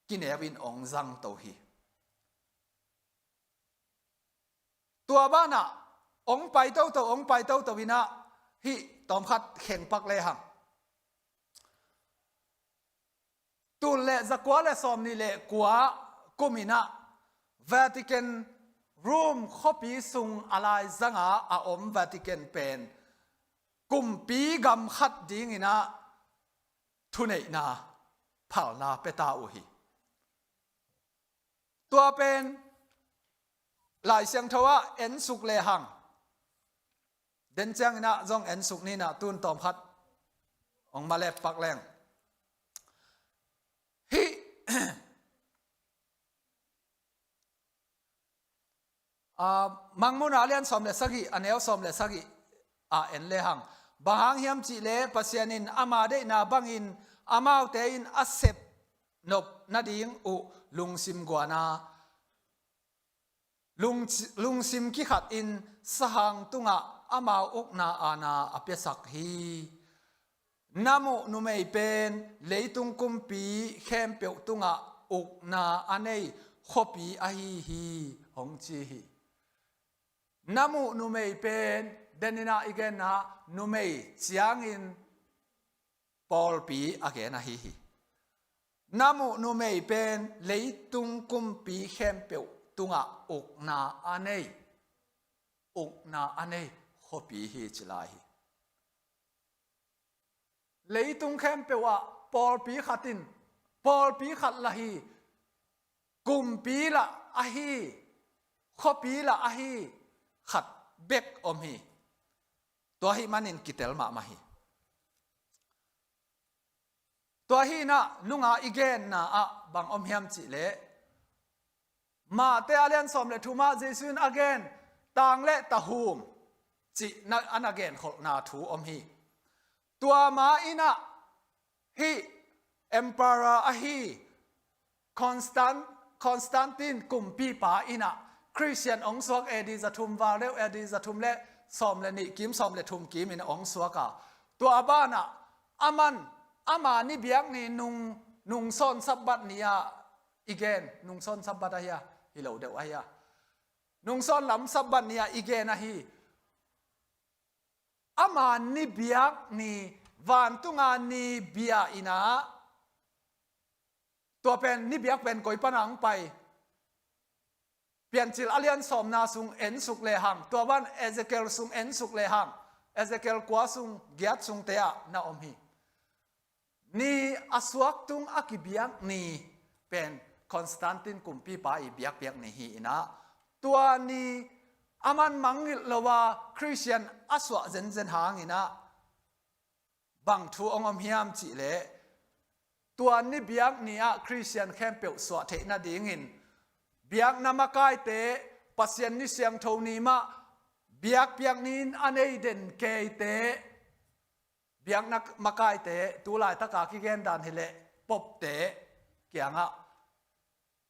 kineu in hong zang to hi. Tua banah hong pai toto, hong pai toto in ah, hih tawmkhat khengpak lehang, tul le zakua le sawmnih le kua kum in ah, Vatican, Rome khuapi sung a laizanga a om Vatican pen kumpi gam khat dingin ah thuneihna phalna pia ta uh hi. Tua pen Lai Siangtho ah ensuk lehang, den ciangin ah zong ensuk ni in ah, tun tawmkhat hong malep pak leng. Hih, ah, Mangmuhna a lian sawm le sagih, a neu sawm le sagih ah en lehang, bang hang hiam cih leh, Pasian in ama deihna bangin amaute in a sep nop nading uh lungsim guana, lung, lungsim kikhatin sahang tungah amau ukna aana a piasak hi. Na muh numei pen leitung kumpi khempeuh tungah ukna a nei khuapi ahi hi, hong ci hi. Na muh numei pen, den in ah i genna numei ciangin pawlpi a gen ahi hi. Na muh numei pen leitung kumpi khempeuh tungah ukna a nei, ukna a nei khuapi hi ci lai hi. Leitung khempeuh ah pawlpi khat in, pawlpi khat lah hi, kumpi lah ahi, khuapi lah ahi, khat bek om hi. Tua ahih manin kitel mahmah hi. Tua hi in ah nunga i genna ah bang om hiam cih leh, Mate a lian sawm le thum ah Jesu in a gen tang le tahum cih na, a na genkholhna thu om hi. Tua ma in ah hih emperor ahi Constan-, Constantine kumpipa in ah Christian hong suak, A D zathum val deuh, A D zathum le sawm le nih kim, sawm le thum kim in hong suak a, tua banah aman ama ni biak ni nung, nungsawn Sabbath ni-ah i gen, nungsawn Sabbath ahi a, hi lo deuh ahi a, nungsawn lam Sabbath ni-ah i gen ahi. Ama ni biak ni, vantunga ni bia in ah, tua pen, ni biak pen koi pana hong pai? Piancil a lian sawmna sung en suk lehang, tua ban Ezekiel sung en suk lehang, Ezekiel kua sung, giat sungte ah na om hi. Ni a suak tung a kibiak ni pen Constantine kumpipa i biakpiak ni hi in ah, tua ni aman mangngilh lo a Khristian a suah zenzen hang in ah, bang thu hong om hiam cih leh, tua ni biak ni-ah Khristian khempeuh suah theih nadingin, biakna makaite, Pasian ni siangtho ni mah biakpiak ni-in a nei den keite, biakna makaite, tu laitaka kigen dan hi leh popte kiangah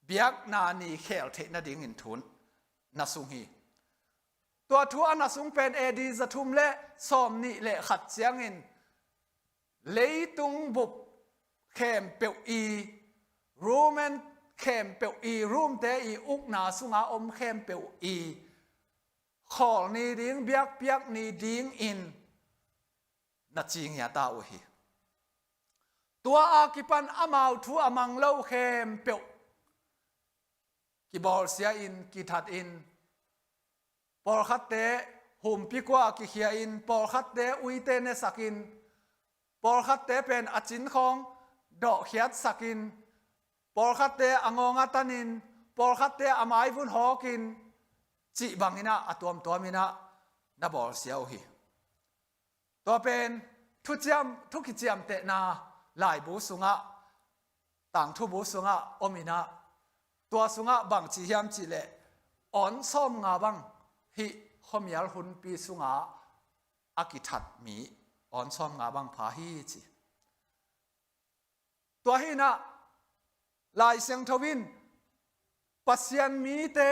biakna ni khel theih nadingin thu na sung hi. Tua thu a na sung pen A D za thum le sawm nih le khat ciangin leitung bup khempeuh i, Roman khempeuh i, Romte i ukna sunga om khempeuh i khawl ni ding, biakpiak ni dingin na ci ngiat uh hi. Tua a kipan amau thu a mang lo khempeuh kibawlsia in, kithat in, pawlkhatte humpi kua kikhia in, pawlkhatte uite nesak in, pawlkhatte pen a cin khawng dawhkhiatsak in, pawlkhatte a ngawng a tan in, pawlkhatte a maivun hawk in, cih bangin ah a tuamtuam in ah na bawlsia uh hi. Tua pen thuciam, thu kiciamtehna laibu sungah, tangthubu sungah om in ah, tua sungah bang ci hiam cih leh, awn sawmnga bang hih khuamial hunpi sungah a kithat mi awn sawmnga bang pha hi ci. Tua hi in ah, Lai Siangtho in Pasian mite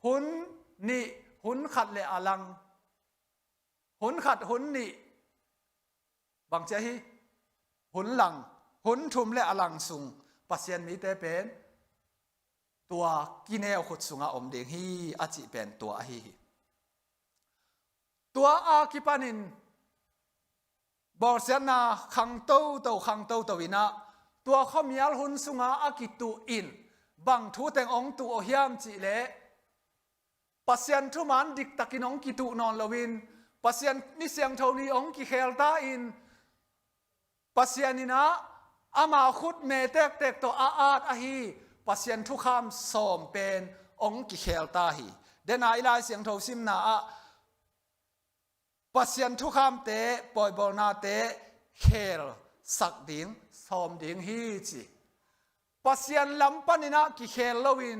hun nih, hun khat le a lang, hun khat, hun nih, bang ci a hi, hun lang, hun thum le a lang sung Pasian mite pen tua kineu khut sungah om ding hi a cih pen tua ahi hi. Tua a kipanin bawlsiatna khang toto, khang toto in ah, tua khuamial hun sunga a kituh in bang thu teng hong tuh uh hiam cih leh, Pasian thuman diktakin hong kituh nawn loin, Pasian ni siangtho ni hong kikhel ta in, Pasian in ah ama khutme tektek tawh a at ahi Pasian thukham sawm pen hong kikhel ta hi. Dena i Lai Siangtho simna ah Pasian thukhamte, pawibawlnate khelsak ding, sawm ding hi ci. Pasian lam panin ah kikhel loin,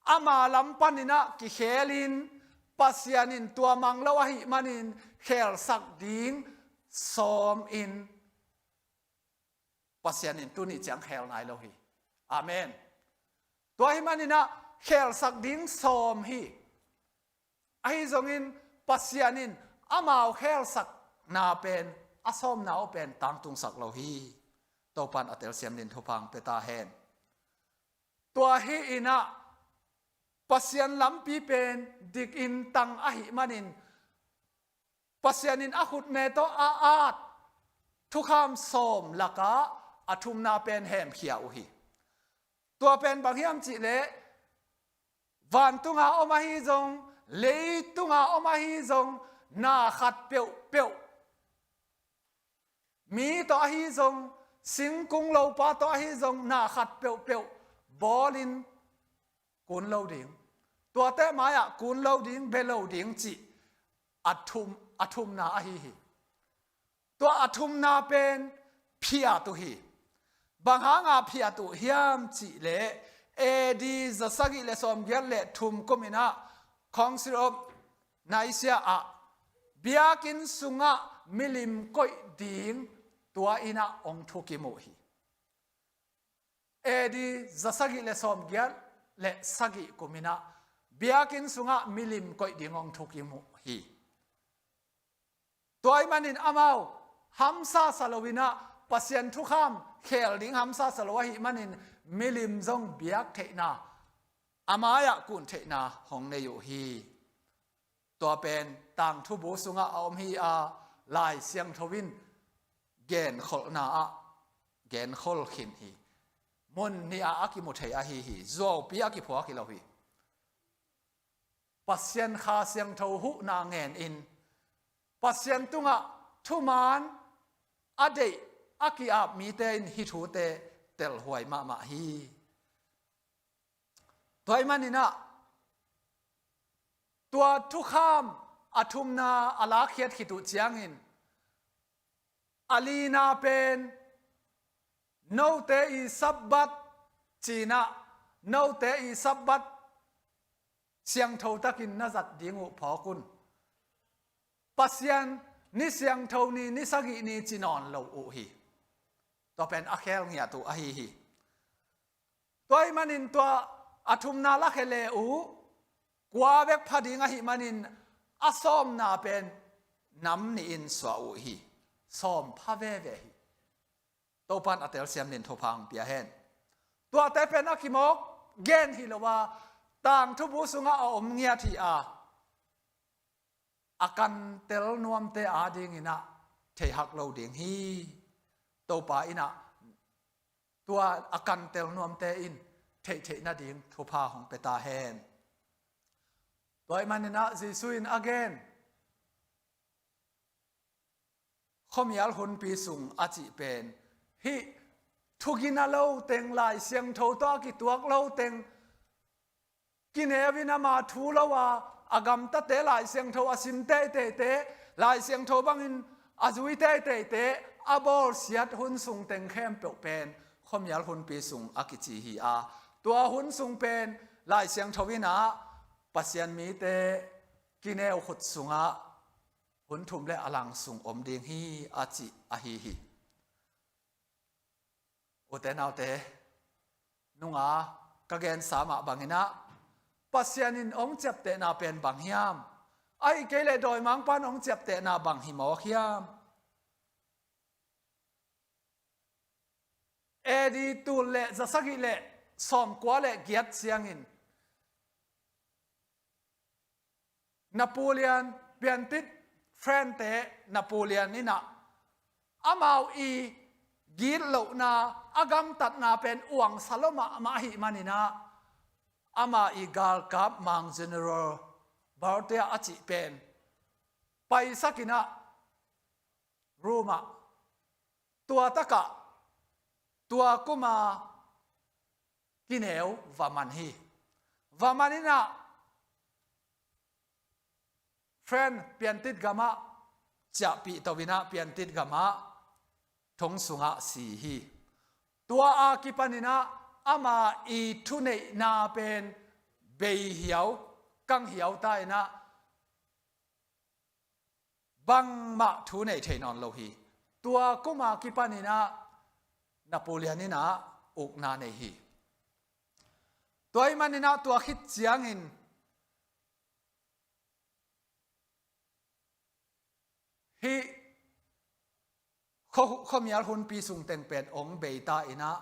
ama lam panin ah kikhelin, Pasian in tua mang lo ahih manin khelsak ding sawm in, Pasian in tuni ciang khel nai lo hi. Amen. Tua ahih manin ah khelsak ding sawm hi. Ahi zongin Pasian in amau khelsakna pen, a sawmna uh pen tangtungsak lo hi. Topan a telsiam din thupha hong pia ta hen. Tua hi in ah, Pasian lampi pen dikin tang ahih manin, Pasian in a khutme tawh a at thukham sawm lakah a thumna pen hemkhia uh hi. Tua pen bang hiam cih leh, vantunga om ahi zong, leitunga om ahi zong, na khat peuhpeuh, mi tawh ahi zong, singkung lopa tawh ahi zong, na khat peuhpeuh bawlin kun lo ding, tuate mai-ah kun lo ding, bia lo ding cih a thum, a thumna ahi hi. Tua a thumna pen phiat uh hi. Bang hanga phiat uh hiam cih leh, A D za sagih le sawmgiat le thum kum in ah, Council of Nicaea ah biakinn sungah milim koih ding tua in ah hong thukim uh hi. A D za sagih le sawmgiat le sagih kum in ah biakinn sungah milim koih ding hong thukim uh hi. Tua ahih manin amau hamsa sa lo in ah, Pasian thukham khel ding hamsa sa lo ahih manin, milim zong biak theihna, a mai-ah kun theihna hong nei uh hi. Tua pen tangthu bu sungah a om hi a, Lai Siangtho in genkholhna ah genkhol khin hi. Mun nih ah a kimu thei ahi hi. Zuaupi a kiphuak hi lo hi. Pasian Kha Siangtho huhna ngen in, Pasian tungah thuman a deih, a ki-ap mite in hih thute telhuai mahmah hi. Tua ahih manin ah, tua thukham a thumna a lakkhiat khit uh ciangin, a lina pen, note i Sabbath ci-in ah, note i Sabbath siangtho takin na zat ding uh phawk un. Pasian ni siangtho ni, ni sagih ni ci nawn lo uh hi. Tua pen a khel ngiat uh ahi hi. Tua ahih manin tua a thumna lakhia le uh, kua bek pha ding ahih manin, a sawmna pen nam nih in suah uh hi. Sawm pha veve hi. Topa'n a telsiam dingin thupha hong pia hen. Tuate pen a kimawk gen hi lo a, tangthu bu sungah a om ngiat hi a, a kantel nuamte adingin ah theihak lo ding hi. Topa in ah tua a kantel nuamte in theihtheih nading thupha hong pia ta hen. Tua ahih manin ah Jesuh in a gen, khuamial hunpi sung a cih pen, hih thugina lo teng, Lai Siangtho tawh a kituak lo teng, kineu in ama thu lo a, a gamtate Lai Siangtho a sim teiteite, Lai Siangtho bangin a zui teiteite, a bawlsiat hun sung teng khempeuh pen khuamial hunpi sung a kici hi a, tua hun sung pen Lai Siangtho in ah Pasian mite kineu khut sungah hun thum le a lang sung om ding hi a cih ahi hi. Ute naute, nunga ka gensa mah bangin ah, Pasian in hong ciaptehna pen bang hiam? Ahih kei leh dawimangpa'n hong ciaptehna bang hi mawk hiam? A D tul le za sagih le sawmkua le giat ciangin Napoleon, piantit France-te Napoleon in ah, amau i gitlohna, a gamtatna pen uangsa lua mahmah ahih manin ah, ama i galkap mang General Berthier a cih pen paisak in ah Rome ah, tua takah, tua kuma kineu va man hi. Va man in ah France piantit gamah ciahpih to in ah piantit gamah thong sungah si hi. Tua a kipan in ah ama i thuneihna pen bei hiau, kang hiau ta in ah, bangmah thu nei thei nawn lo hi. Tua kuma kipan in ah Napoleon in ah ukna nei hi. Tua ahih manin ah tua khit ciangin hih khua-, khuamial hunpi sung teng pen hong bei ta in ah,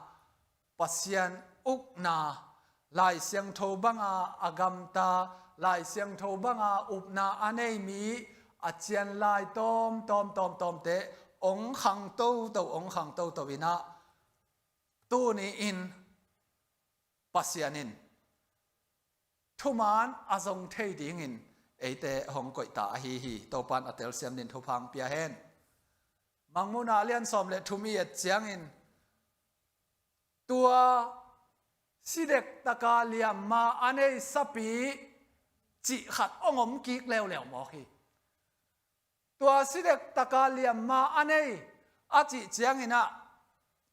Pasian ukna, Lai Siangtho banga a gamta, Lai Siangtho banga upna a nei mi a cian lai tawm, tawm, tawm, tawmte hong khang toto, hong khang toto in ah, tuni in Pasian in thuman a zong thei dingin eite hong koih ta ahi hi. Topa'n a telsiam dingin thupha hong pia hen. Mangmuhna a lian sawm le thum i et ciangin, tua si dektaka liamma a nei sapi cih khat hong om kik leuleu mawk hi. Tua si dektaka liamma a nei a cih ciangin ah,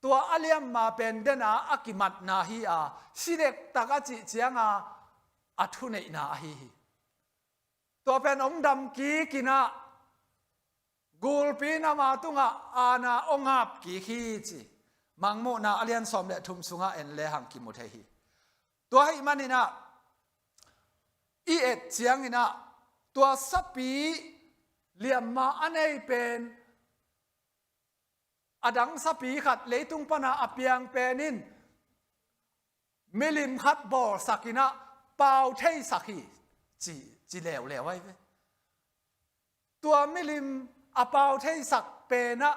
tua a liamma pen dena a kimatna hi a, si dektak a cih cianga a thuneihna ahi hi. Tua pen hong dam kik in ah, gulpi in ama tungah aana hong ap kik hi ci. Mangmuhna a lian sawm le thum sungah en lehang kimu thei hi. Tua ahih manin ah, i et ciangin ah, tua sapi liamma a nei pen, a dang sapi khat leitung pana a piang pen in milim khat bawlsak in ah pau theisak hi, ci, ci leuleu ahi ve. Tua milim a pau theisak pen ah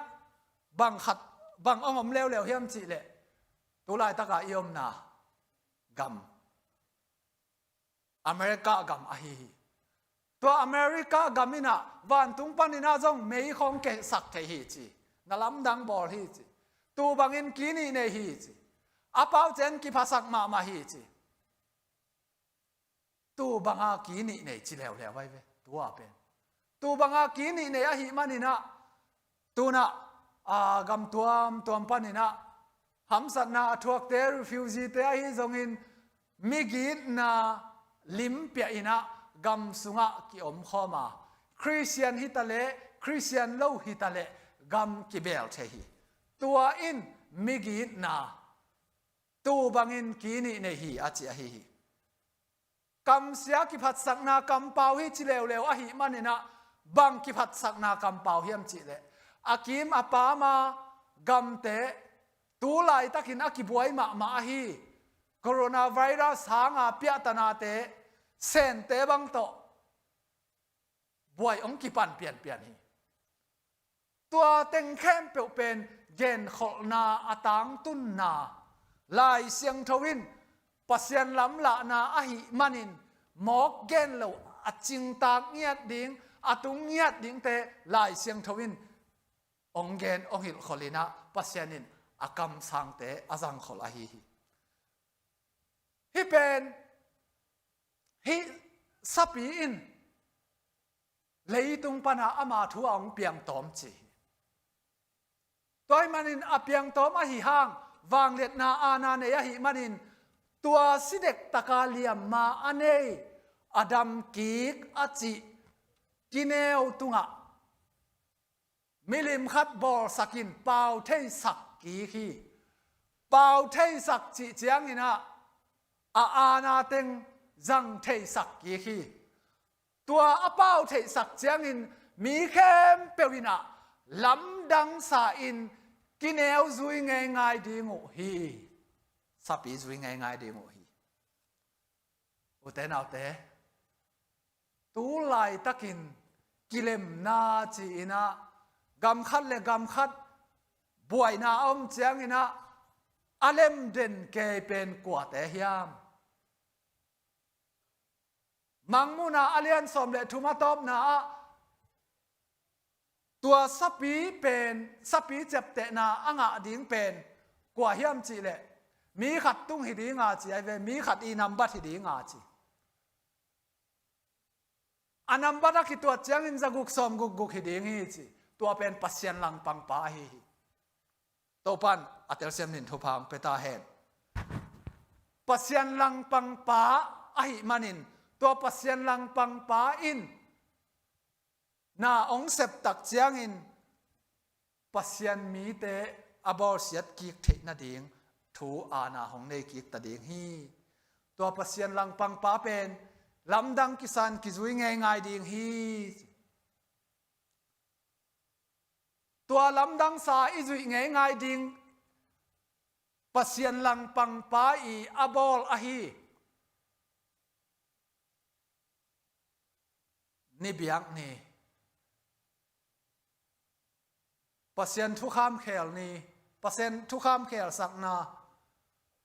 bang khat, bang hong om leuleu hiam cih leh, tu laitak a i omna gam, America gam ahi hi. Tua America gam in ah vantung pan in ah zong mei khawng kehsak thei hi ci. Na lamdang bawl hi ci. Tu bangin ki nih nei hi ci. A pau ciang kiphasak mahmah hi ci. Tu banga ki nih nei ci leuleu ahi ve. Tua pen, tu banga ki nih nei ahih man in ah, tu in ah, a, gam tuamtuam pan in ah hamsatna a thuakte, refugee-te ahi zongin, migitna limpiah in ah gam sungah kiomkhawm a, Khristian hi ta leh, Khristian lo hi ta leh, gam kibeel thei hi. Tua in migitna, tu bangin ki nih nei hi, a ci ahi hi. Kamsia kiphatsakna kampau hi ci leuleu ahih man in ah, bang kiphatsakna kampau hiam cih leh, a kim a pam a gamte, tu laitakin a kibuai mahmah ahi coronavirus hanga piahtanate, sente bang tawh buai hong kipan pianpian hi. Tua teng khempeuh pen genkholhna a tangtunna, Lai Siangtho in Pasian lamlahna ahih manin, mawk gen lo, a cingtak ngiat ding, a tung ngiat dingte Lai Siangtho in hong gen, hong hilhkholh in ah, Pasian in a kamsangte a zangkholh ahi hi. Hih pen, hih sapi in leitung pana ama thu a hong piangtawm ci hi. Tua ahih manin a piangtawm ahi hang, vangliatna aana nei ahih manin, tua si dektaka liamma a nei, a dam kik a cih kineu tungah milim khat bawlsak in pau theisak kik hi. Pau theisak cih ciangin ah, a aana teng zang theisak kik hi. Tua a pau theihsak ciangin mi khempeuh in ah lamdang sa-in kineu zui ngeingai ding uh hi. Sapi zui ngeingai ding uh hi. Ute naute, tu laitakin kilemna ci-in ah, gam khat le gam khat buaina a om ciangin ah, a lemden kei pen kuate hiam? Mangmuhna a lian sawm le thum a tawpna ah, tua sapi pen, sapi ciaptehna a ngah ding pen kua hiam cih leh, mi khat tung hi ding a ci ahi ve, mi khat i nambat hi ding a ci. A nambat a kituat ciangin za guk sawm guk guk hi ding hi ci. Tua pen Pasian langpangpa ahi hi. Topan a telsiam nin thupha hong pia ta hen. Pasian langpangpa ahih manin, tua Pasian langpangpa in na hong sep tak ciangin, Pasian mite a bawlsiat kik theih nading thu aana hong nei kik ta ding hi. Tua Pasian langpangpa pen lamdang kisa-in kizui ngeingai ding hi. Tua lamdangsa i zuih ngeingai ding Pasian langpangpa i a bawl ahi Ni Biak Ni, Pasian thukham khel ni, Pasian thukham khelsakna,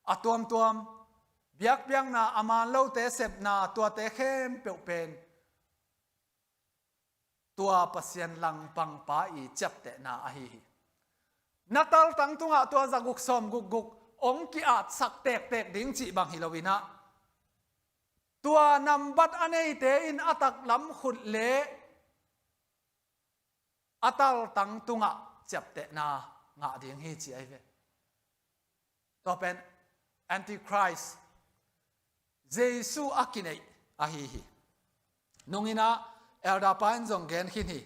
a tuamtuam biakpiakna, a man lote sepna, tuate khempeuh pen tua Pasian langpangpa i ciaptehna ahi hi. Na taltang tungah tua za guk sawm guk guk hong ki-atsak tektek ding cih bang hi lo-in ah, tua nambat a neite in a taklam khut le a taltang tungah ciaptehna ngah ding hi ci ahi ve. Tua pen Antichrist, Jesu a kineih ahi hi. Nung in ah elder pa in zong gen khin hi.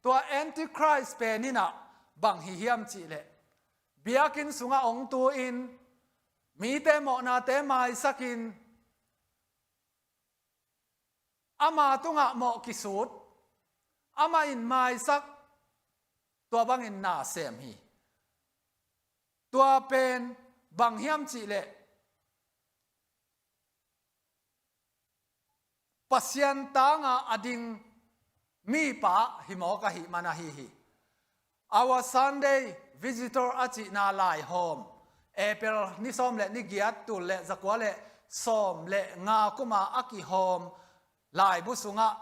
Tua Antichrist pen in ah bang hi hiam cih leh, biakinn sungah hong tu-in, mite mawhnate maisakin, ama tungah mawh kisut, Amah in maisak, tua bangin na sem hi. Tua pen bang hiam cihleh, Pasian tanga a ding mipa hi mawk ahih man ahi hi. Our Sunday visitor a cihna laihawm, April ni sawm le ni giat, tul le zakua le sawm le nga kuma a kihawm laibu sungah,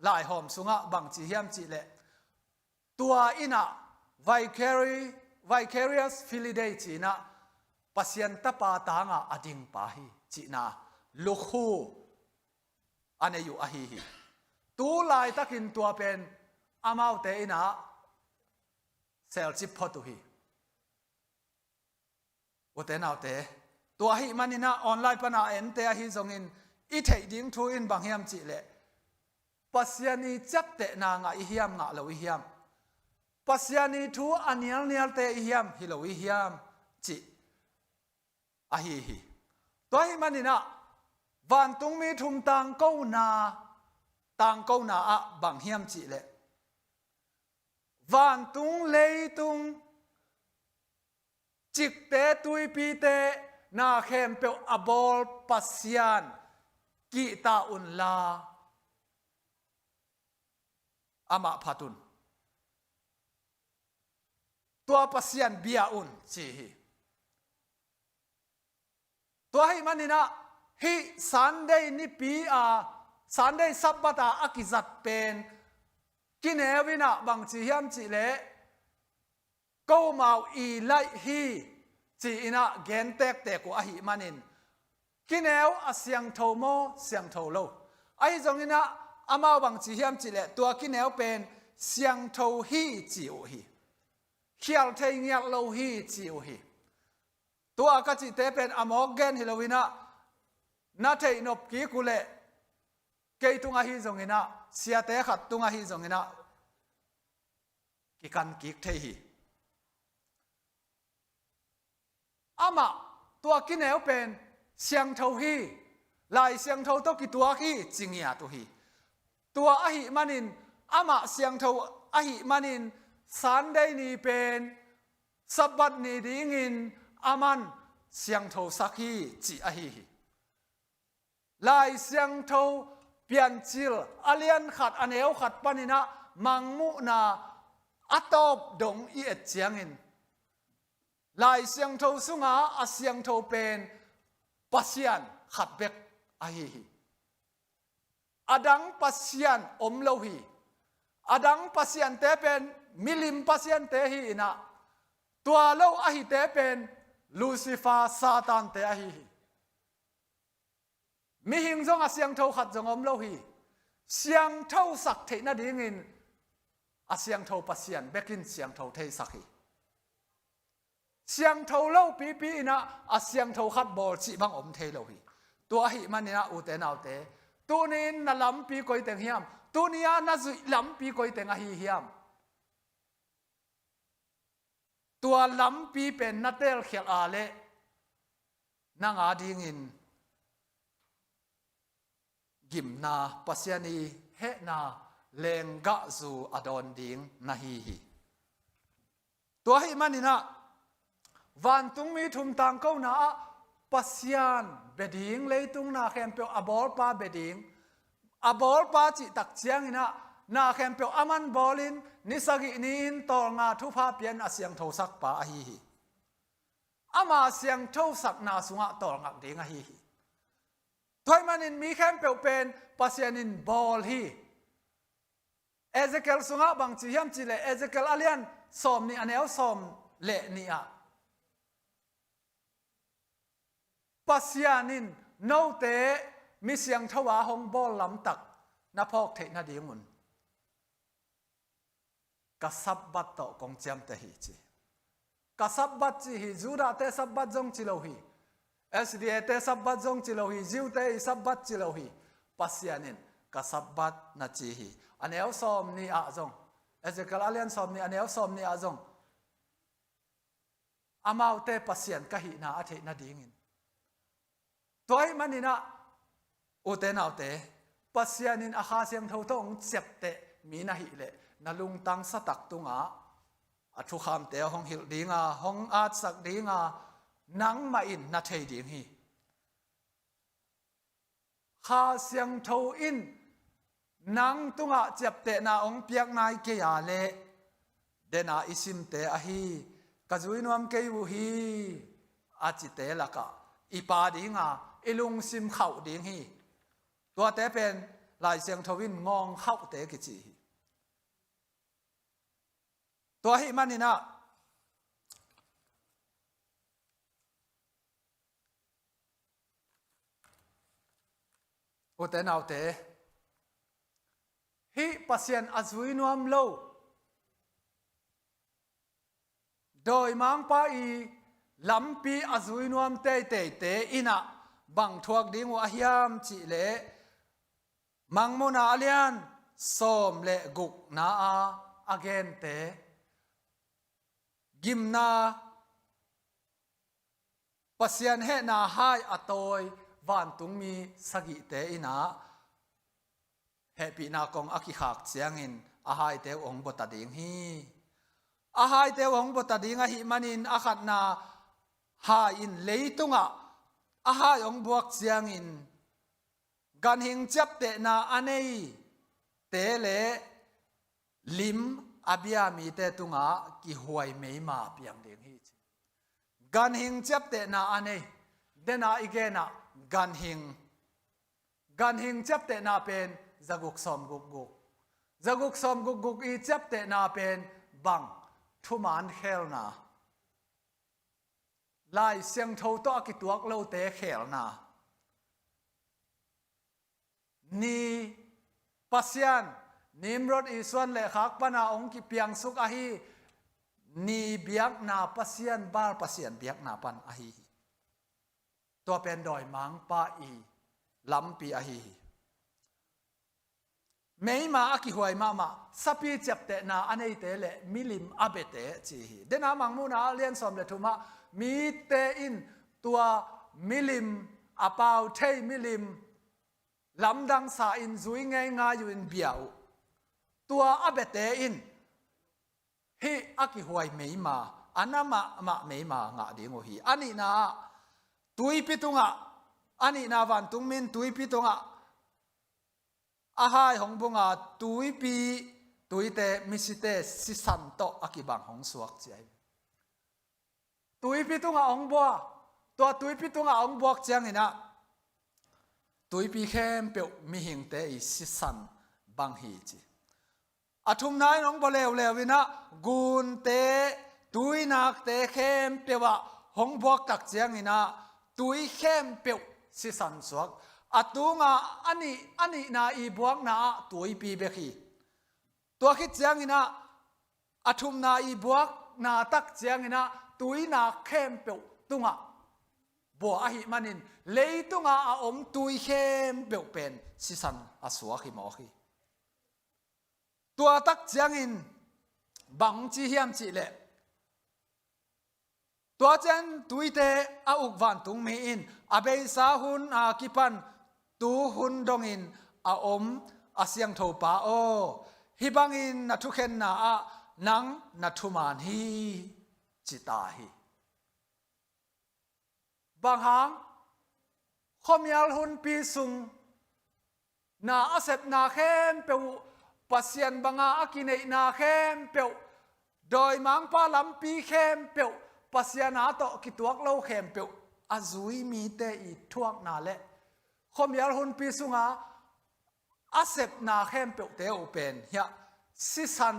laihawm sungah bangci hiam cihleh, tua innah vicari-, vicarius filii Dei cinah Pasian tapa tanga a dingpa hi cihna lukhu a nei uh ahi hi. Tu laitakin tua pen amaute innah selcip phot uh hi. Ute naute, tua ahih maninah online pana a ente ahi zongin i theih ding thu in bang hiam cihleh, Pasian i ciaptehna ngah i hiam, ngah lo i hiam? Pasian i thu a nialnialte i hiam, hi lo i hiam? Cih ahi hi. Tua ahih maninah vantungmi thum tangkona, tangkona ah bang hiam cihleh, vantung, leitung, cikte, tuipite, na khempeuh a bawl Pasian kihta unla amah phat un. Tua Pasian bia un ci hi. Tua ahih maninah hih Sunday nipi a, Sunday Sabbath a a kizat pen kineu innah bangci hiam cihleh, komau i laih hi ci-inah gen tektek uh ahih manin, kineu a siangtho maw, siangtho lo? Ahi zonginah amau bangci hiam cihleh, tua kineu pen siangtho hi ci uh hi. Khial thei ngiat lo hi ci uh hi. Tua ka cihte pen a mawk gen hi loinah, na theih nop kik uh leh, kei tung ahi zonginah, siate khat tung ahi zonginah kikan kik thei hi. Amah tua kineu pen siangtho hi, Lai Siangtho tawh kituak hi ci ngiat uh hi. Tua ahih manin, amah siangtho ahih manin, Sunday ni pen Sabbath ni dingin aman siangthosak hi ci ahi hi. Lai Siangtho Piancil a lian khat, a neu khat paninah Mangmuhna a tawp dong i et ciangin, Lai Siangtho sunga a siangtho pen Pasian khat bek ahi hi. A dang pasian om lo hi. A dang pasiante pen milim pasiante hi-inah, tua lo ahite pen Lucifer, Satante ahi hi. Mihing zong a siangtho khat zong om lo hi. Siangthosak theih nadingin a siangtho Pasian bekin siangtho theisak hi. Siangtho lo pipi inah a siangtho khat bawl cih bang om thei lo hi. Tua ahih maninah ute naute, tuni-in na lampi koi teng hiam? Tuni-a na zuih lampi koi teng ahi hiam? Tua lampi pen na telkhialh a leh nang adingin gimna, Pasian i hehna lenggahzu a dawn ding na hi hi. Tua ahih maninah vantungmi thum tangkona ah Pasian bia ding, leitung na khempeuh a bawlpa bia ding, a bawlpa cih tak cianginah na khempeuh aman bawlin ni sagih ni-in tawlnga thupha pian a siangthosakpa ahi hi. Ama siangthosakna sungah tawlngak ding ahi hi. Tua ahih manin mi khempeuh pen Pasian in bawl hi. Ezekiel sungah bangci hiam cihleh, Ezekiel a lian sawm nih, a neu sawm le nih ah, Pasian in note mi siangtho a hong bawl lamtak na phawk theih nadingun ka Sabbath tawh kong ciamteh hi ci. Ka Sabbath cih hi Judahte Sabbath zong ci lo hi. S D A te Sabbath zong ci lo hi. Jew-te i Sabbath ci lo hi. Pasian in ka Sabbath na ci hi. A neu sawm nih ah zong, Ezekiel a lian sawm nih, a neu sawm nih ah zong, amaute Pasian ka hihna a theih nadingin. Tua ahih maninah ute naute, Pasian in a Kha Siangtho tawh hong ciapteh mi na hih leh na lungtang satak tungah a thukhamte hong hilh dinga, hong atsak dinga, nangmah in na thei ding hi. Kha Siangtho in nang tungah ciaptehna hong piak nai kei a leh, dena i simte ahi, ka zui nuam kei uh hi, a cite lakah i pa dinga i lungsim khauh ding hi. Tuate pen Lai Siangtho in ngawng khauhte kici hi. Tua ahih maninah, ute naute, hih Pasian a zui nuam lo, dawimangpa i lampi a zui nuam teiteite inah bang thuak ding uh a hiam cihleh, Mangmuhna a lian sawm le gukna a a gente, gimna, Pasian hehna hai a tawi vantungmi sagihte inah hehpihna kong a kikhak ciangin a haite uh hong bota ding hi. A haite uh hong bota ding ahih manin a khatna hai in leitungah a hai hong buak ciangin ganhing ciaptehna a neite le lim a bia mite tungah kihuai meima piang ding hi ci. Ganhing ciaptehna a nei, dena i genah ganhing, ganhing ciaptehna pen zaguk sawm gukguk. Zaguk sawm gukguk i ciaptehna pen bang, thuman khelna. Lai Siangtho tawh a kituak lote khelna. Ni, Pasian, Nimrod i suan le khak pana hong kipiangsuk ahi, ni biakna pasian, Baal pasian biakna pan ahi hi. Tua pen dawimangpa i lampi ahi hi. Meima a kihuai mahmah, sapi ciaptehna a neite le milim a biate ci hi. Dena Mangmuhna a lian sawm le thumah mite in tua milim, a pau thei milim, lamdang sa in zui ngeingai uh in bia uh. Tua a biate in hih a kihuai meima, a na mahmah meima ngah ding uh hi. A nihna ah tuipi tungah, a nihna vantungmi in tuipi tungah a hai hong bunga tuipi, tuite, misite sisan tawh a kibang hong suak ci ahi. Tuipi tungah hong buak, tua tuipi tungah hong buak cianginah tuipi khempeuh mihingte i sisan bang hi ci. A thumna in hong bua leuleu inah gunte, tuinakte khempeuh ah hong buak tak cianginah tui khempeuh sisan suak. A tunga a nih, a nihna i buakna ah tuipi bek hi. Tua khit cianginah a thumna i buakna tak cianginah tuinak khempeuh tungah bua ahih manin leitunga a om tui khempeuh pen sisan a suak hi mawk hi. Tua tak ciangin bang ci hiam cihleh, tua ciang tuite a uk vantungmi in a beisa hun a kipan tu hun dongin a om a siangtho pa aw, hih bangin na thukhenna ah nang na thuman hi, ci ta hi. Bang hang? Khuamial hunpi sung na a sepna khempeuh uh, Pasian banga a kineihna khempeuh, dawimangpa lampi khempeuh, Pasian a tawh kituak lo khempeuh a zui mite i thuakna le khuamial hunpi sunga a sepna khempeuhte uh pen hiah sisan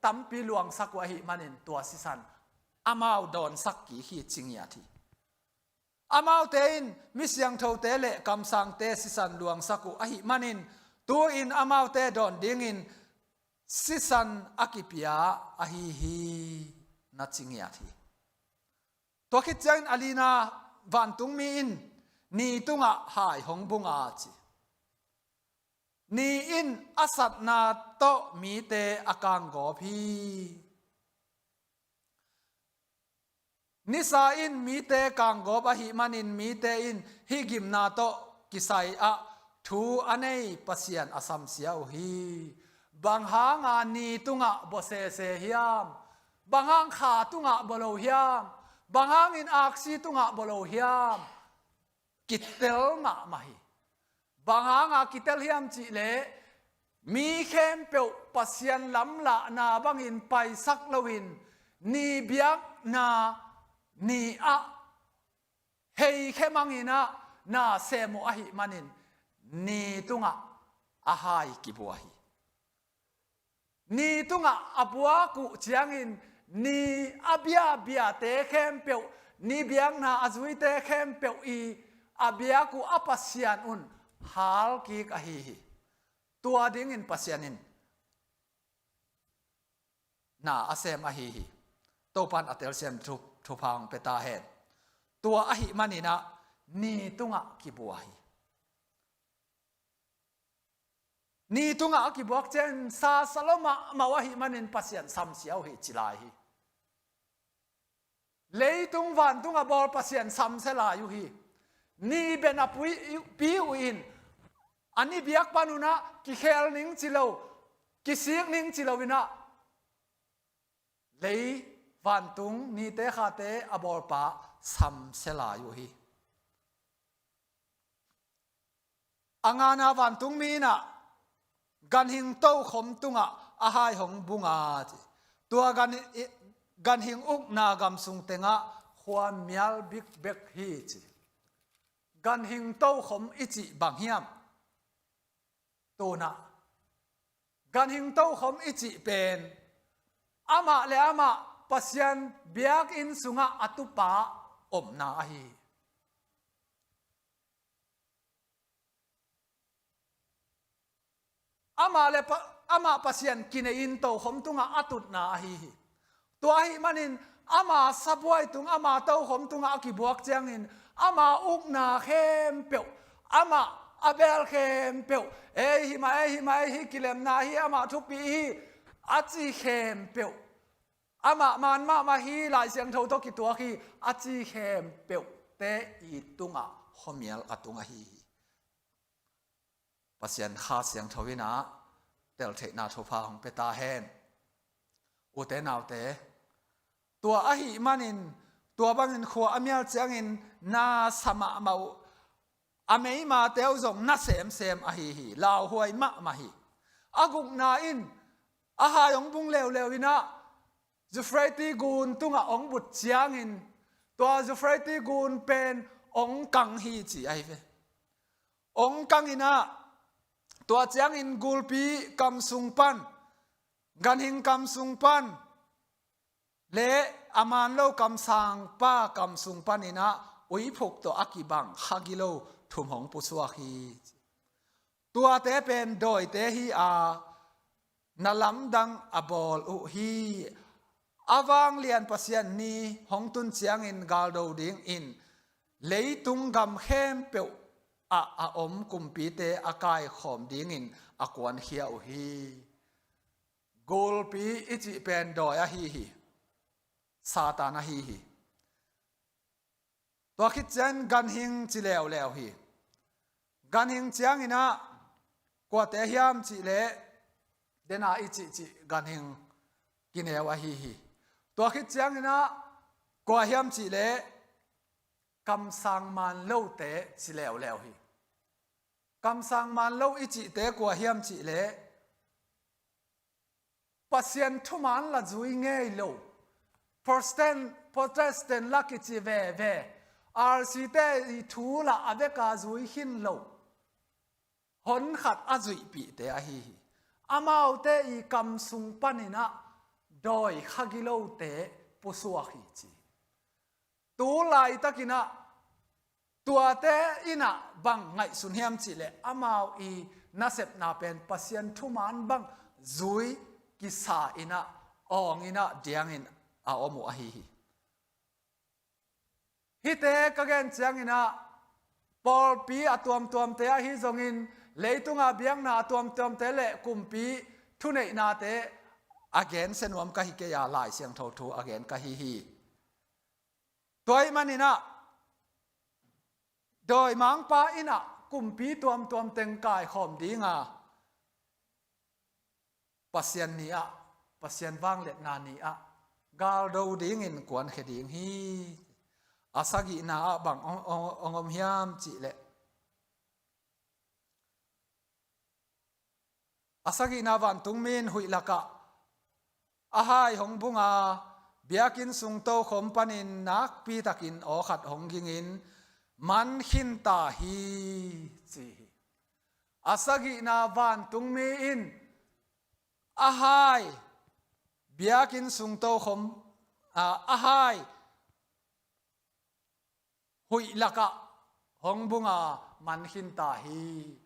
tampi luangsak uh ahih manin tua sisan amau dawnsak kik hi, ci ngiat hi. Amaute in mi siangthote le kamsangte sisan luangsak uh ahih manin tu-in amaute dawn dingin sisan a kipia ahi hi, na ci ngiat hi. Tua khit ciangin a lina vantungmi in ni tungah hai hong bunga ci. Ni in a satna tawh mite a kanggawp hi. Nisa in mite kanggawp ahih manin mite in hih gimna tawh kisai ah thu a nei Pasian a samsia uh hi. Bang hanga ni tungah bua sese hiam? Bang hang kha tungah bua lo hiam? Bang hangin aksi tungah bua lo hiam? Kitel mahmah hi. Bang hanga kitel hiam cihleh, mi khempeuh Pasian lamlahna bangin paisak loin, ni biakna ni ah hei khemangin ah na sem uh ahih manin, ni tungah a hai kibua hi. Ni tungah a buak uh ciangin, ni a biabiate khempeuh, ni biakna a zuite khempeuh i a biak uh a Pasian un hal kik ahi hi. Tua dingin Pasian in na a sem ahi hi. Topan a telsiam thu, thupha hong pia ta hen. Tua ahih manin ah ni tungah kibua hi. Ni tungah a kibuak ciangin sasa lo mahmah uh ahih manin Pasian samsia uh hi ci lai hi. Leitung vantung a bawl Pasian samsia lai uh hi. Ni ben a pui, pi uh in, a ni biak pan un ah kikhel ning ci lo, kisik ning ci lo in ah, lei vantung nite khate a bawlpa samsia lai uh hi. A ngana vantungmi in ah ganhing tokhom tungah a hai hong bung a ci. Tua gan, ganhing ukna gam sung tengah khua mial bikbek hi ci. Ganhing tokhom i cih bang hiam? Tuna ganhing tokhom i cih pen amah le amah Pasian biakinn sungah a tupa omna ahi hi. Amah le pa, amah Pasian kinei in tokhom tungah a tutna ahi hi. Tua ahih manin ama sabuai tung, ama tokhom tungah a kibuak ciangin ama ukna khempeuh, amah a bel khempeuh, ei hi mah, ei hi mah, ei hi, kilemna hi, amah thupi hi, a ci khempeuh, amah man mahmah hi, Lai Siangtho tawh kituak hi, a ci khempeuhte i tungah khuamial a tung ahi hi. Pasian Kha Siangtho in ah teltheihna thupha hong pia ta hen. Ute naute, tua ahih manin tua bangin khua a mial ciangin na sa mahmah uh, a meimate uh zong na semsem ahi hi, lauhuai mahmah hi. A gukna in a hai hong bung leuleu in ah Euphrates gun tungah hong but ciangin, tua Euphrates gun pen hong kang hi ci ahi ve. Hong kang in ah, tua ciangin gulpi kam sung pan, ganhing kam sung pan le a man lo kamsangpa kam sung pan in ah uiphuk tawh a kibang kha gilo thum hong pusuak hi. Tuate pen dawite hi a, na lamdang a bawl uh hi. A vanglian Pasian ni hong tun ciangin galdo dingin leitung gam khempeuh ah a om kumpite a kaikhawm dingin a kuankhia uh hi. Gulpi i cih pen dawi ahi hi. Satan ahi hi. Tua khit ciangin ganhing ci leuleu hi. Ganhing ciangin ah kuate hiam cihleh, dena i cihcih ganhing kineu ahi hi. Tua khit ciangin ah kua hiam cihleh, kamsang man lote ci leuleu hi. Kamsang man lo i cihte kua hiam cihleh, Pasian thuman la zui ngei lo, Protestant, Protestant la kici veve, R C te i thu la a veka zui khin lo, hon khat a zuihpihte ahi hi. Amaute i kam sung panin ah dawi kha gilote pusuak hi ci. Tu laitakin ah tuate in ah bang ngaihsun hiam cihleh, amau i nasepna pen Pasian thuman bang zui kisa in ah, awng in ah, diangin a om uh ahi hi. Hihte ka gen ciangin ah pawlpi a tuamtuamte ahi zongin, leitunga biakna a tuamtuamte le kumpi thuneihnate a gen sia nuam ka hi kei a, Lai Siangtho thu a gen ka hi hi. Tua ahih manin ah dawimangpa in ah kumpi tuamtuam teng kaikhawm dinga, Pasian ni-ah, Pasian vangliatna ni-ah galdo dingin kuankhia ding hi. A sagihna ah bang hong, hong, hong om hiam cih leh, a sagihna vantungmi in huih lakah a hai hong bung a, biakinn sung tokhom panin nakpitakin aw khat hong gingin man khinta hi, ci hi. A sagihna vantungmi in a hai, biakinn sung tokhom, a, a hai huih lakah hong bung a, man khinta hi.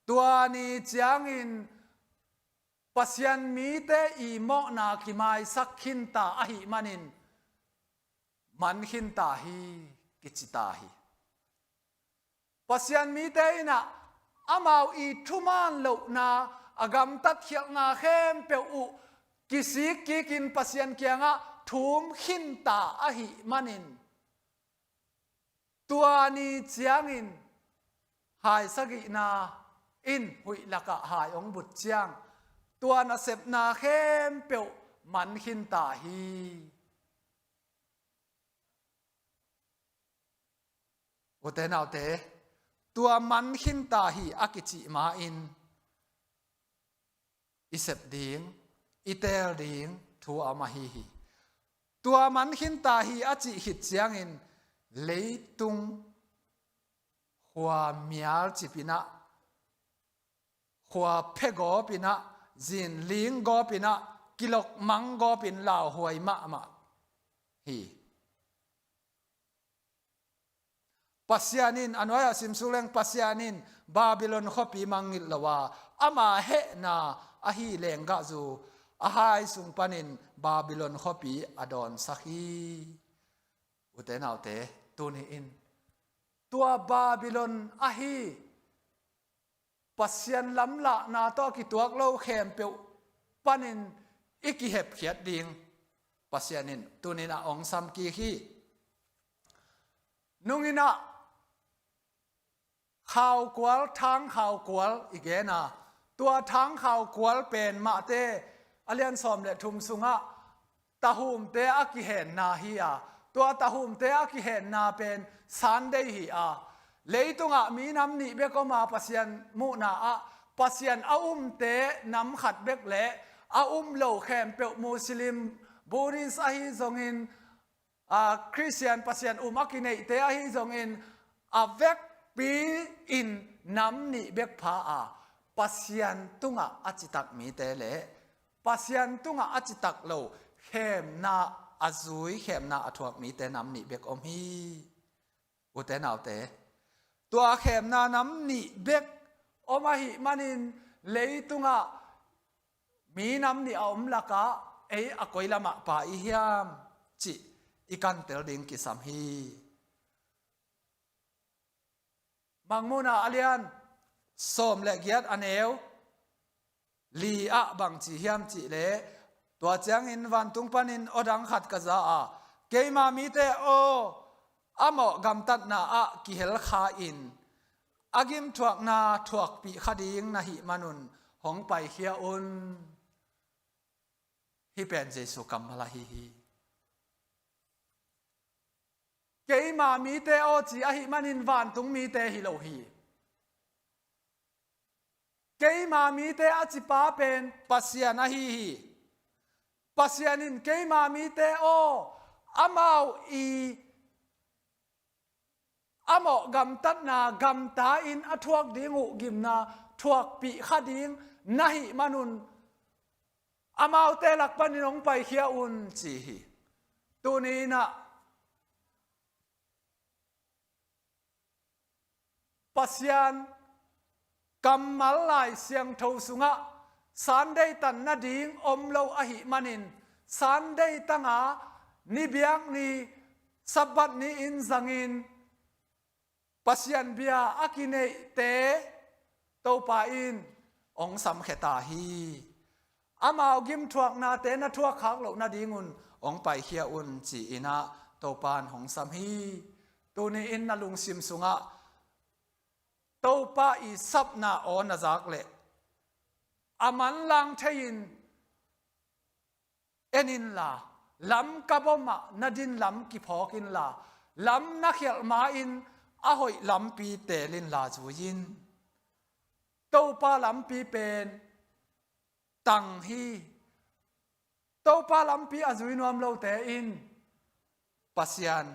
Tua ni ciangin Pasian mite i mawhna kimaisak khinta ahih manin man khinta hi, kicita hi. Pasian mite in ah amau i thuman lohna, a gamtat khialhna khempeuh uh kisik kikin Pasian kiangah thum khinta ahih manin, tua ni ciangin hai sagihna in huih lakah hai hong but ciang, tua nasepna khempeuh man khinta hi. Ute naute, tua man khinta hi a kicih ma-in i sep ding, i teel ding thu a om ahi hi. Tua man khinta hi a cih khit ciangin leitung khua mial cipin ah, khua phe gawpin ah, zinling gawpin ah, kilokmang gawpin lauhuai mahmah hi. Pasian in, a nuai-ah simsuk leng, Pasian in Babylon khuapi mangngilh lo a, ama hehna ahi lenggah zu a hai sung panin Babylon khuapi a dawnsak hi. Ute naute, tuni in tua Babylon ahi Pasian lamlahna tawh a kituak lo khempeuh panin i kihepkhiat ding Pasian in tuni in ah hong samkik hi. Nung in ah khaukual, thang khaukual i gen a, tua thang khaukual pen Mate a lian sawm le thum sungah tahumte a kihenna hi a, tua tahumte a kihenna pen Sunday hi a, leitungah minam nih bek om a, Pasian muhna ah Pasian a umte nam khat bek le a um lo khempeuh, Muslim, Buddhist ahi zongin, a, Khristian Pasian um a kineihte ahi zongin a vekpi in nam nih bek pha a, Pasian tungah a citak mite le Pasian tungah a citak lo khemna a zui, khemna a thuak mite nam nih bek om hi. Ute naute, tua khemna nam nih bek om ahih manin leitungah minam nih a om lakah ei a koi lamah pha i hiam cih i kantel ding kisam hi. Mangmuhna a lian sawm le giat, a neu li ah bang ci hiam cih leh, tua ciangin vantung panin aw dang khat ka za a, keima mite aw, a mawh gamtatna ah kihel kha in, a gimthuakna thuakpih kha ding na hih manun hong paikhia un. Hih pen Jesu kammal ahi hi. Keima mite aw ci ahih manin vantung mite hi lo hi. Keima mite a cipa pen Pasian ahi hi. Pasian in keima mite aw, amau i a mawh gamtatna gamta in a thuak ding uh gimna thuakpih kha ding na hih manun amaute lak panin hong paikhia un ci hi. Tuni in ah Pasian kammal Lai Siangtho sungah Sunday tan nading om lo ahih manin, Sunday tanga ni biak ni, Sabbath ni in zangin Pasian bia a kineihte Topa in hong samkhia ta hi. Amau gimthuaknate na thuakkhak loh nadingun hong paikhia un ci-in ah Topa in hong sam hi. Tuni in na lungsim sungah Topa i sapna aw na zak leh a manlang thei-in en inla, lam kap om ah na din lam kiphawk inla, lam na khialh ma-in a hoih lampi teel inla zui in. Topa lampi pen tang hi. Topa lampi a zui nuam lote in Pasian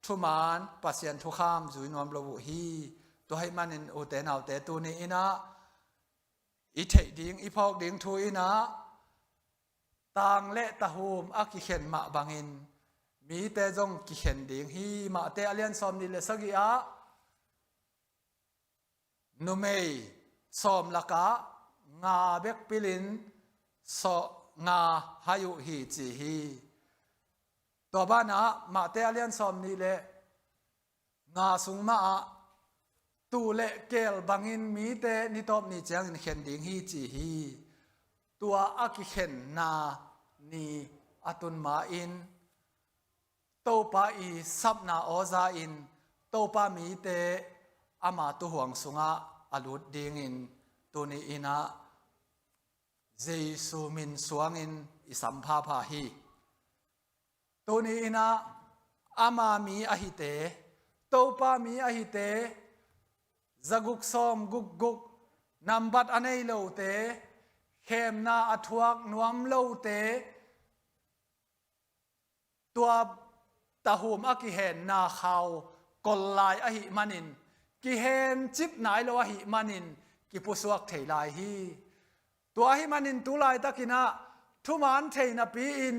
thuman, Pasian thukham zui nuam lo uh hi. Tua ahih manin ute naute, tuni in ah i theih ding, i phawk ding thu in ah tang le tahum a kikhen mah bangin mite zong kikhen ding hi. Mate a lian sawmnih le sagih ah numei sawm lakah nga bek pilin sawm nga hai uh hi ci hi. Tua banah Mate a lian sawmnih le nga sung mah ah tuu le keel bangin mite ni tawp ni ciangin khen ding hi ci hi. Tua a kikhenna ni a tun ma-in Topa i sapna aw za-in Topa mite ama tuuhuang sungah a lut dingin tuni in ah Jesu min suangin i sam phapha hi. Tuni in ah ama mi a hite, Topa mi a hite, zaguk sawm gukguk nambat a nei lote, khemna a thuak nuam lote, tua tahum a kihenna khau kol lai ahih manin, kihen cip nai lo ahih manin kipusuak thei lai hi. Tua ahih manin tu laitakin ah thuman thei napi-in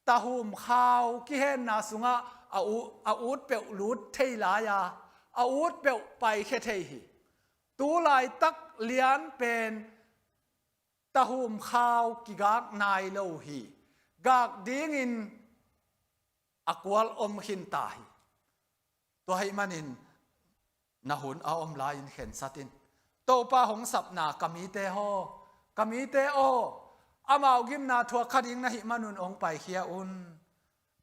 tahum khau kihenna sungah a u-, a ut peuh lut thei lai a, a ut peuh paikhia thei hi. Tu laitak lian pen tahum khau kigak nai lo hi. Gak dingin a kual om khin ta hi. Tua ahih manin na hun a om lai-in khensat in. Topa hong sapna ka mite haw, ka mite aw, amau gimna thuak kha ding na hih manun hong paikhia un,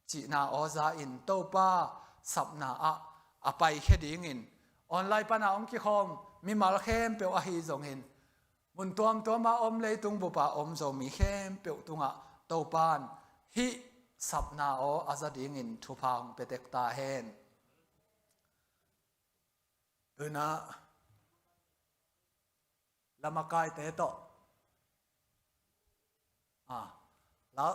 cihna aw za-in Topa sapna ah a paikhia dingin online pana hong kikhawm mimal khempeuh ahi zongin mun tuamtuama om, leitung bupa om Zomi khempeuh tungah Topan hih sapna aw a za dingin thupha hong pia tek ta hen. Tuna lamakaite tawh, ah, la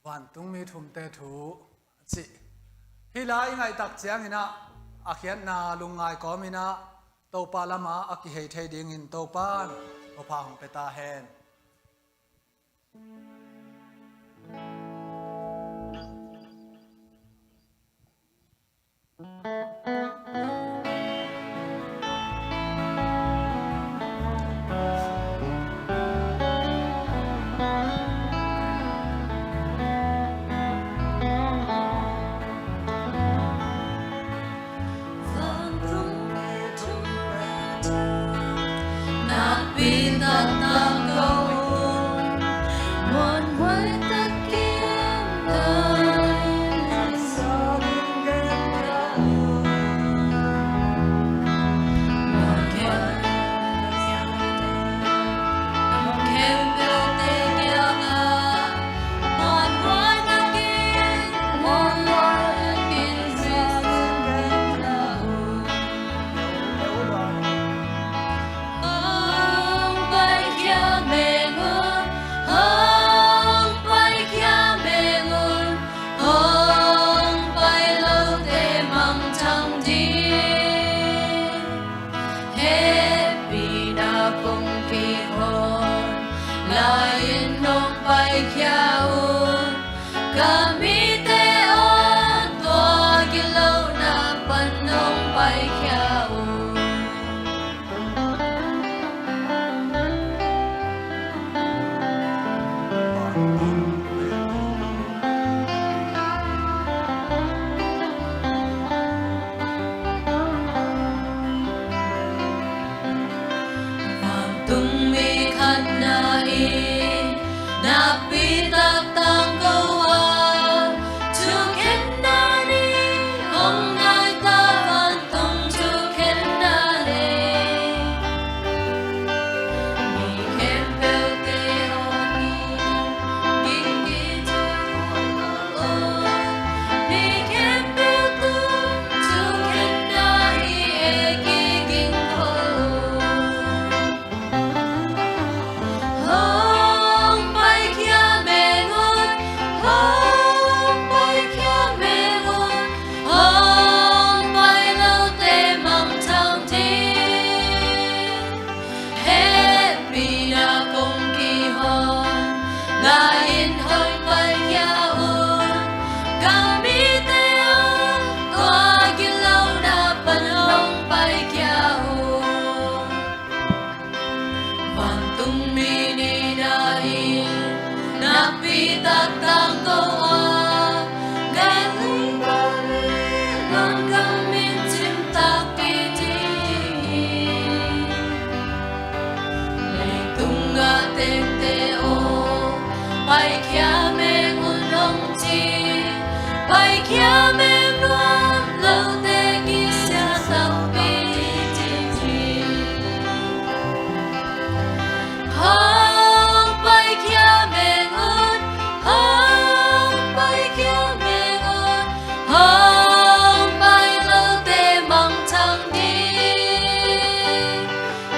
Vantungmi thumte thu a cih. Hih lai i ngaihtak ciangin ah a khiatna lungngai kawmin ah Topa lamah a kihei thei dingin Topan thupha hong pia ta hen. Nakpi taktak ko a, thukhenna nih hong nai ta, vantung thukhenna lei. Mi khempeuh te aw, mi ging kithuah lo, mi khempeuh tung thukhenna hi e, kiging lo. Hong paikhia meng un, hong paikhia meng un, hong pai lote mangthang ding. Hehpihna kong kihon lai-in hong paikhia un, ka mite aw, tua gilo na pan hong paikhia un. Vantung mi nihna in nakpi taktak ko a, ngen lungdam in nang ka min cim takpi ding hi. Leitung a tengte aw, paikhia meng un hong ci, paikhia meng nuam lote kisia takpi ding hi. Hong paikhia meng un, hong paikhia meng un, hong pai lote mangthang ding.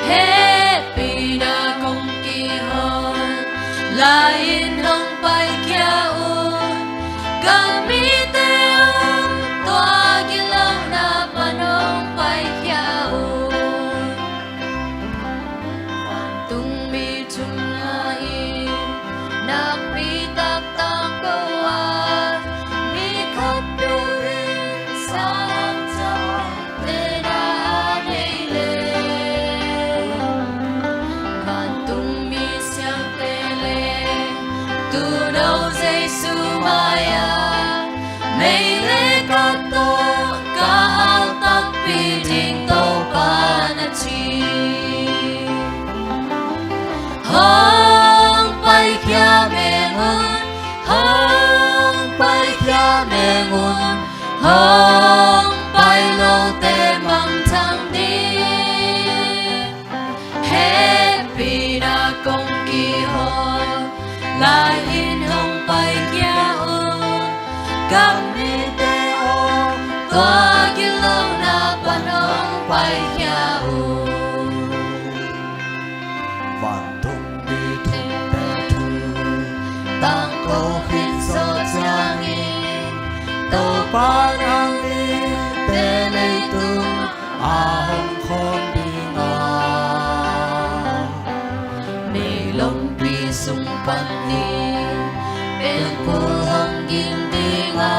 Hehpihna kong kihon lai-in hong paikhia un, ka mite aw, tua gilo na pan hong paikhia un. Vantung mi thumna in nakpi taktak ko a, mi khat peuh in sang tawntena a nei leh, vantung mi siangte leh Tuuno Jesu mai-ah meilei ka tawh ka hal takpi ding, Topa na ci. Hong paikhia meng un, hong paikhia meng un, hong pai lote mangthang ding. Hehpihna kong kihon lai-in hong paikhia un, ka mite aw, tua gilo na pan hong paikhia un. Vantung mi thumte thu tangko khit zawh ciangin, Topa nang mite leitung ah hong khawm ding a, meilompi sung panin pengkul hong ging ding a,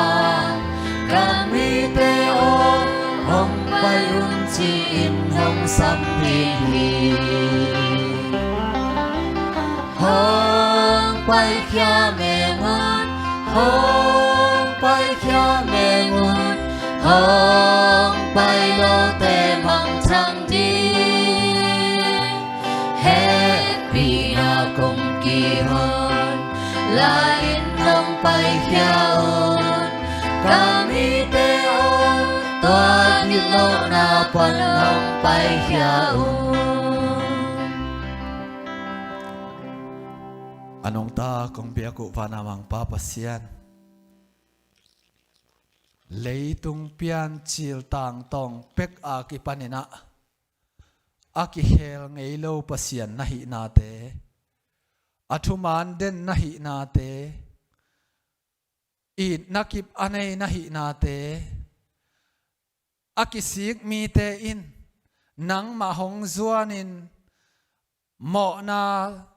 ka mite aw, hong pai un ci-in hong sam ding hi. Hong paikhia meng un, hong paikhia meng un, hong pai lote mangthang ding. Hehpihna kong kihon lai-in hong paikhia un, ka mite aw, tua gilo na pan hong paikhia un. A nungta kong biak uh Vanah Mangpa Pasian, leitung piancil tangtawng pek a kipanin ah a kikhel ngei lo Pasian na hihnate, a thuman den na hihnate, itna kip a nei na hihnate, a kisik mite in nangmah hong zuanin mawhna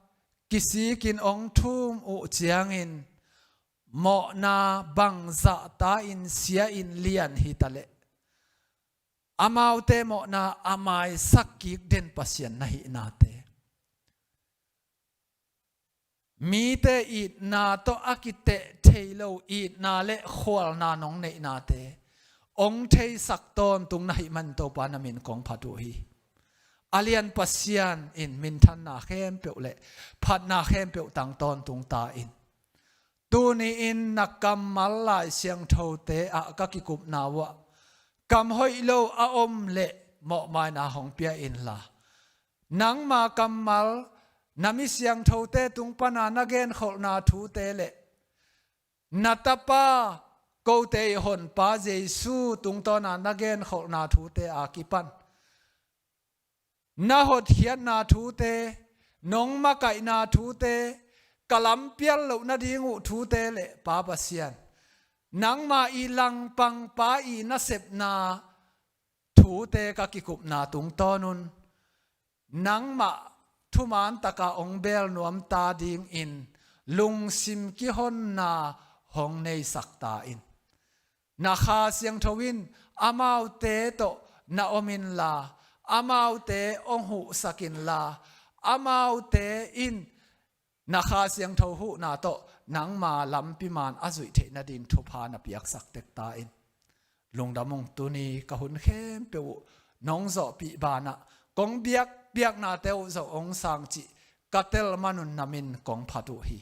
kisikin hong thum uh ciangin, mawhna bangzahta in sia-in lian hitaleh amaute mawhna a maisak kik den Pasian na hihnate, mite itna tawh a kiteh thei lo itna le khualna nong neihnate hong theisak tawntung na hih man Topa na min kong phat uh hi. A lian Pasian in minthanna khempeuh le phatna khempeuh tang tawntung ta in. Tuni-in na kammal Lai Siangthote ah ka kikupna uh ah kam hoih lo a om leh mawhmaina hong pia inla, nangma kammal na mi siangthote tung pana na genkholhna thute le na tapa, kote i honpa Jesu tungtawna na genkholhna thute a kipan na hotkhiatna thute, nong makaihna thute, ka lampial loh nading uh thute le Pa Pasian, nangma i langpangpa i nasepna thute ka kikupna tungtawnun nangmah thuman taka hong beel nuam ta dingin lungsim kihonna hong neisak ta in. Na Kha Siangtho in amaute tawh na om inla, amaute hong huhsak inla, amaute in na Kha Siangtho huhna tawh nangma lampi man a zuih theih nading thupha na piaksak tek ta in. Lungdam ung, tuni ka hun khempeuh uh nong zawhpih banah kong biak biaknate uh zawh hong sang cih ka tel manun na min kong phat uh hi.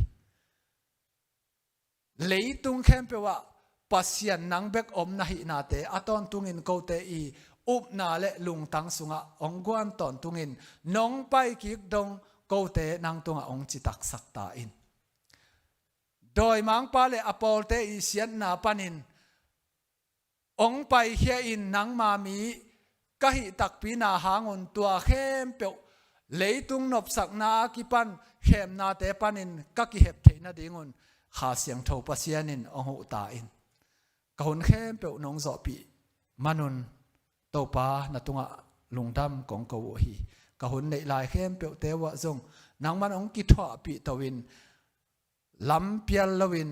Leitung khempeuh ah Pasian nang bek om na hihnate a tawntungin kote i upna le lungtang sungah hong guan tawntungin nong paikik dong kote nang tungah hong citaksak ta in. Dawimangpa le a pawlte i siatna panin hong paikhia in nangma mi ka hih takpi na hangun tua khempeuh leitung nopsakna a kipan khemnate panin ka kihep theih nadingun Kha Siangtho Pasian in hong huh ta in. Ka hun khempeuh nong zawhpih manun Topa na tungah lungdam kong ko uh hi. Ka hun neih lai khempeuhte uh ah zong nangman hong kithuahpih to in lampial loin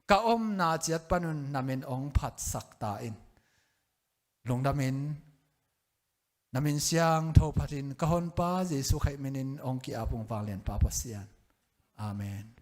ka omna ciat panun na min hong phatsak ta in. Lungdamin na min siangtho phatin ka honpa Jesu Khrih minin hong ki-ap ung vanglianpa Pasian. Amen.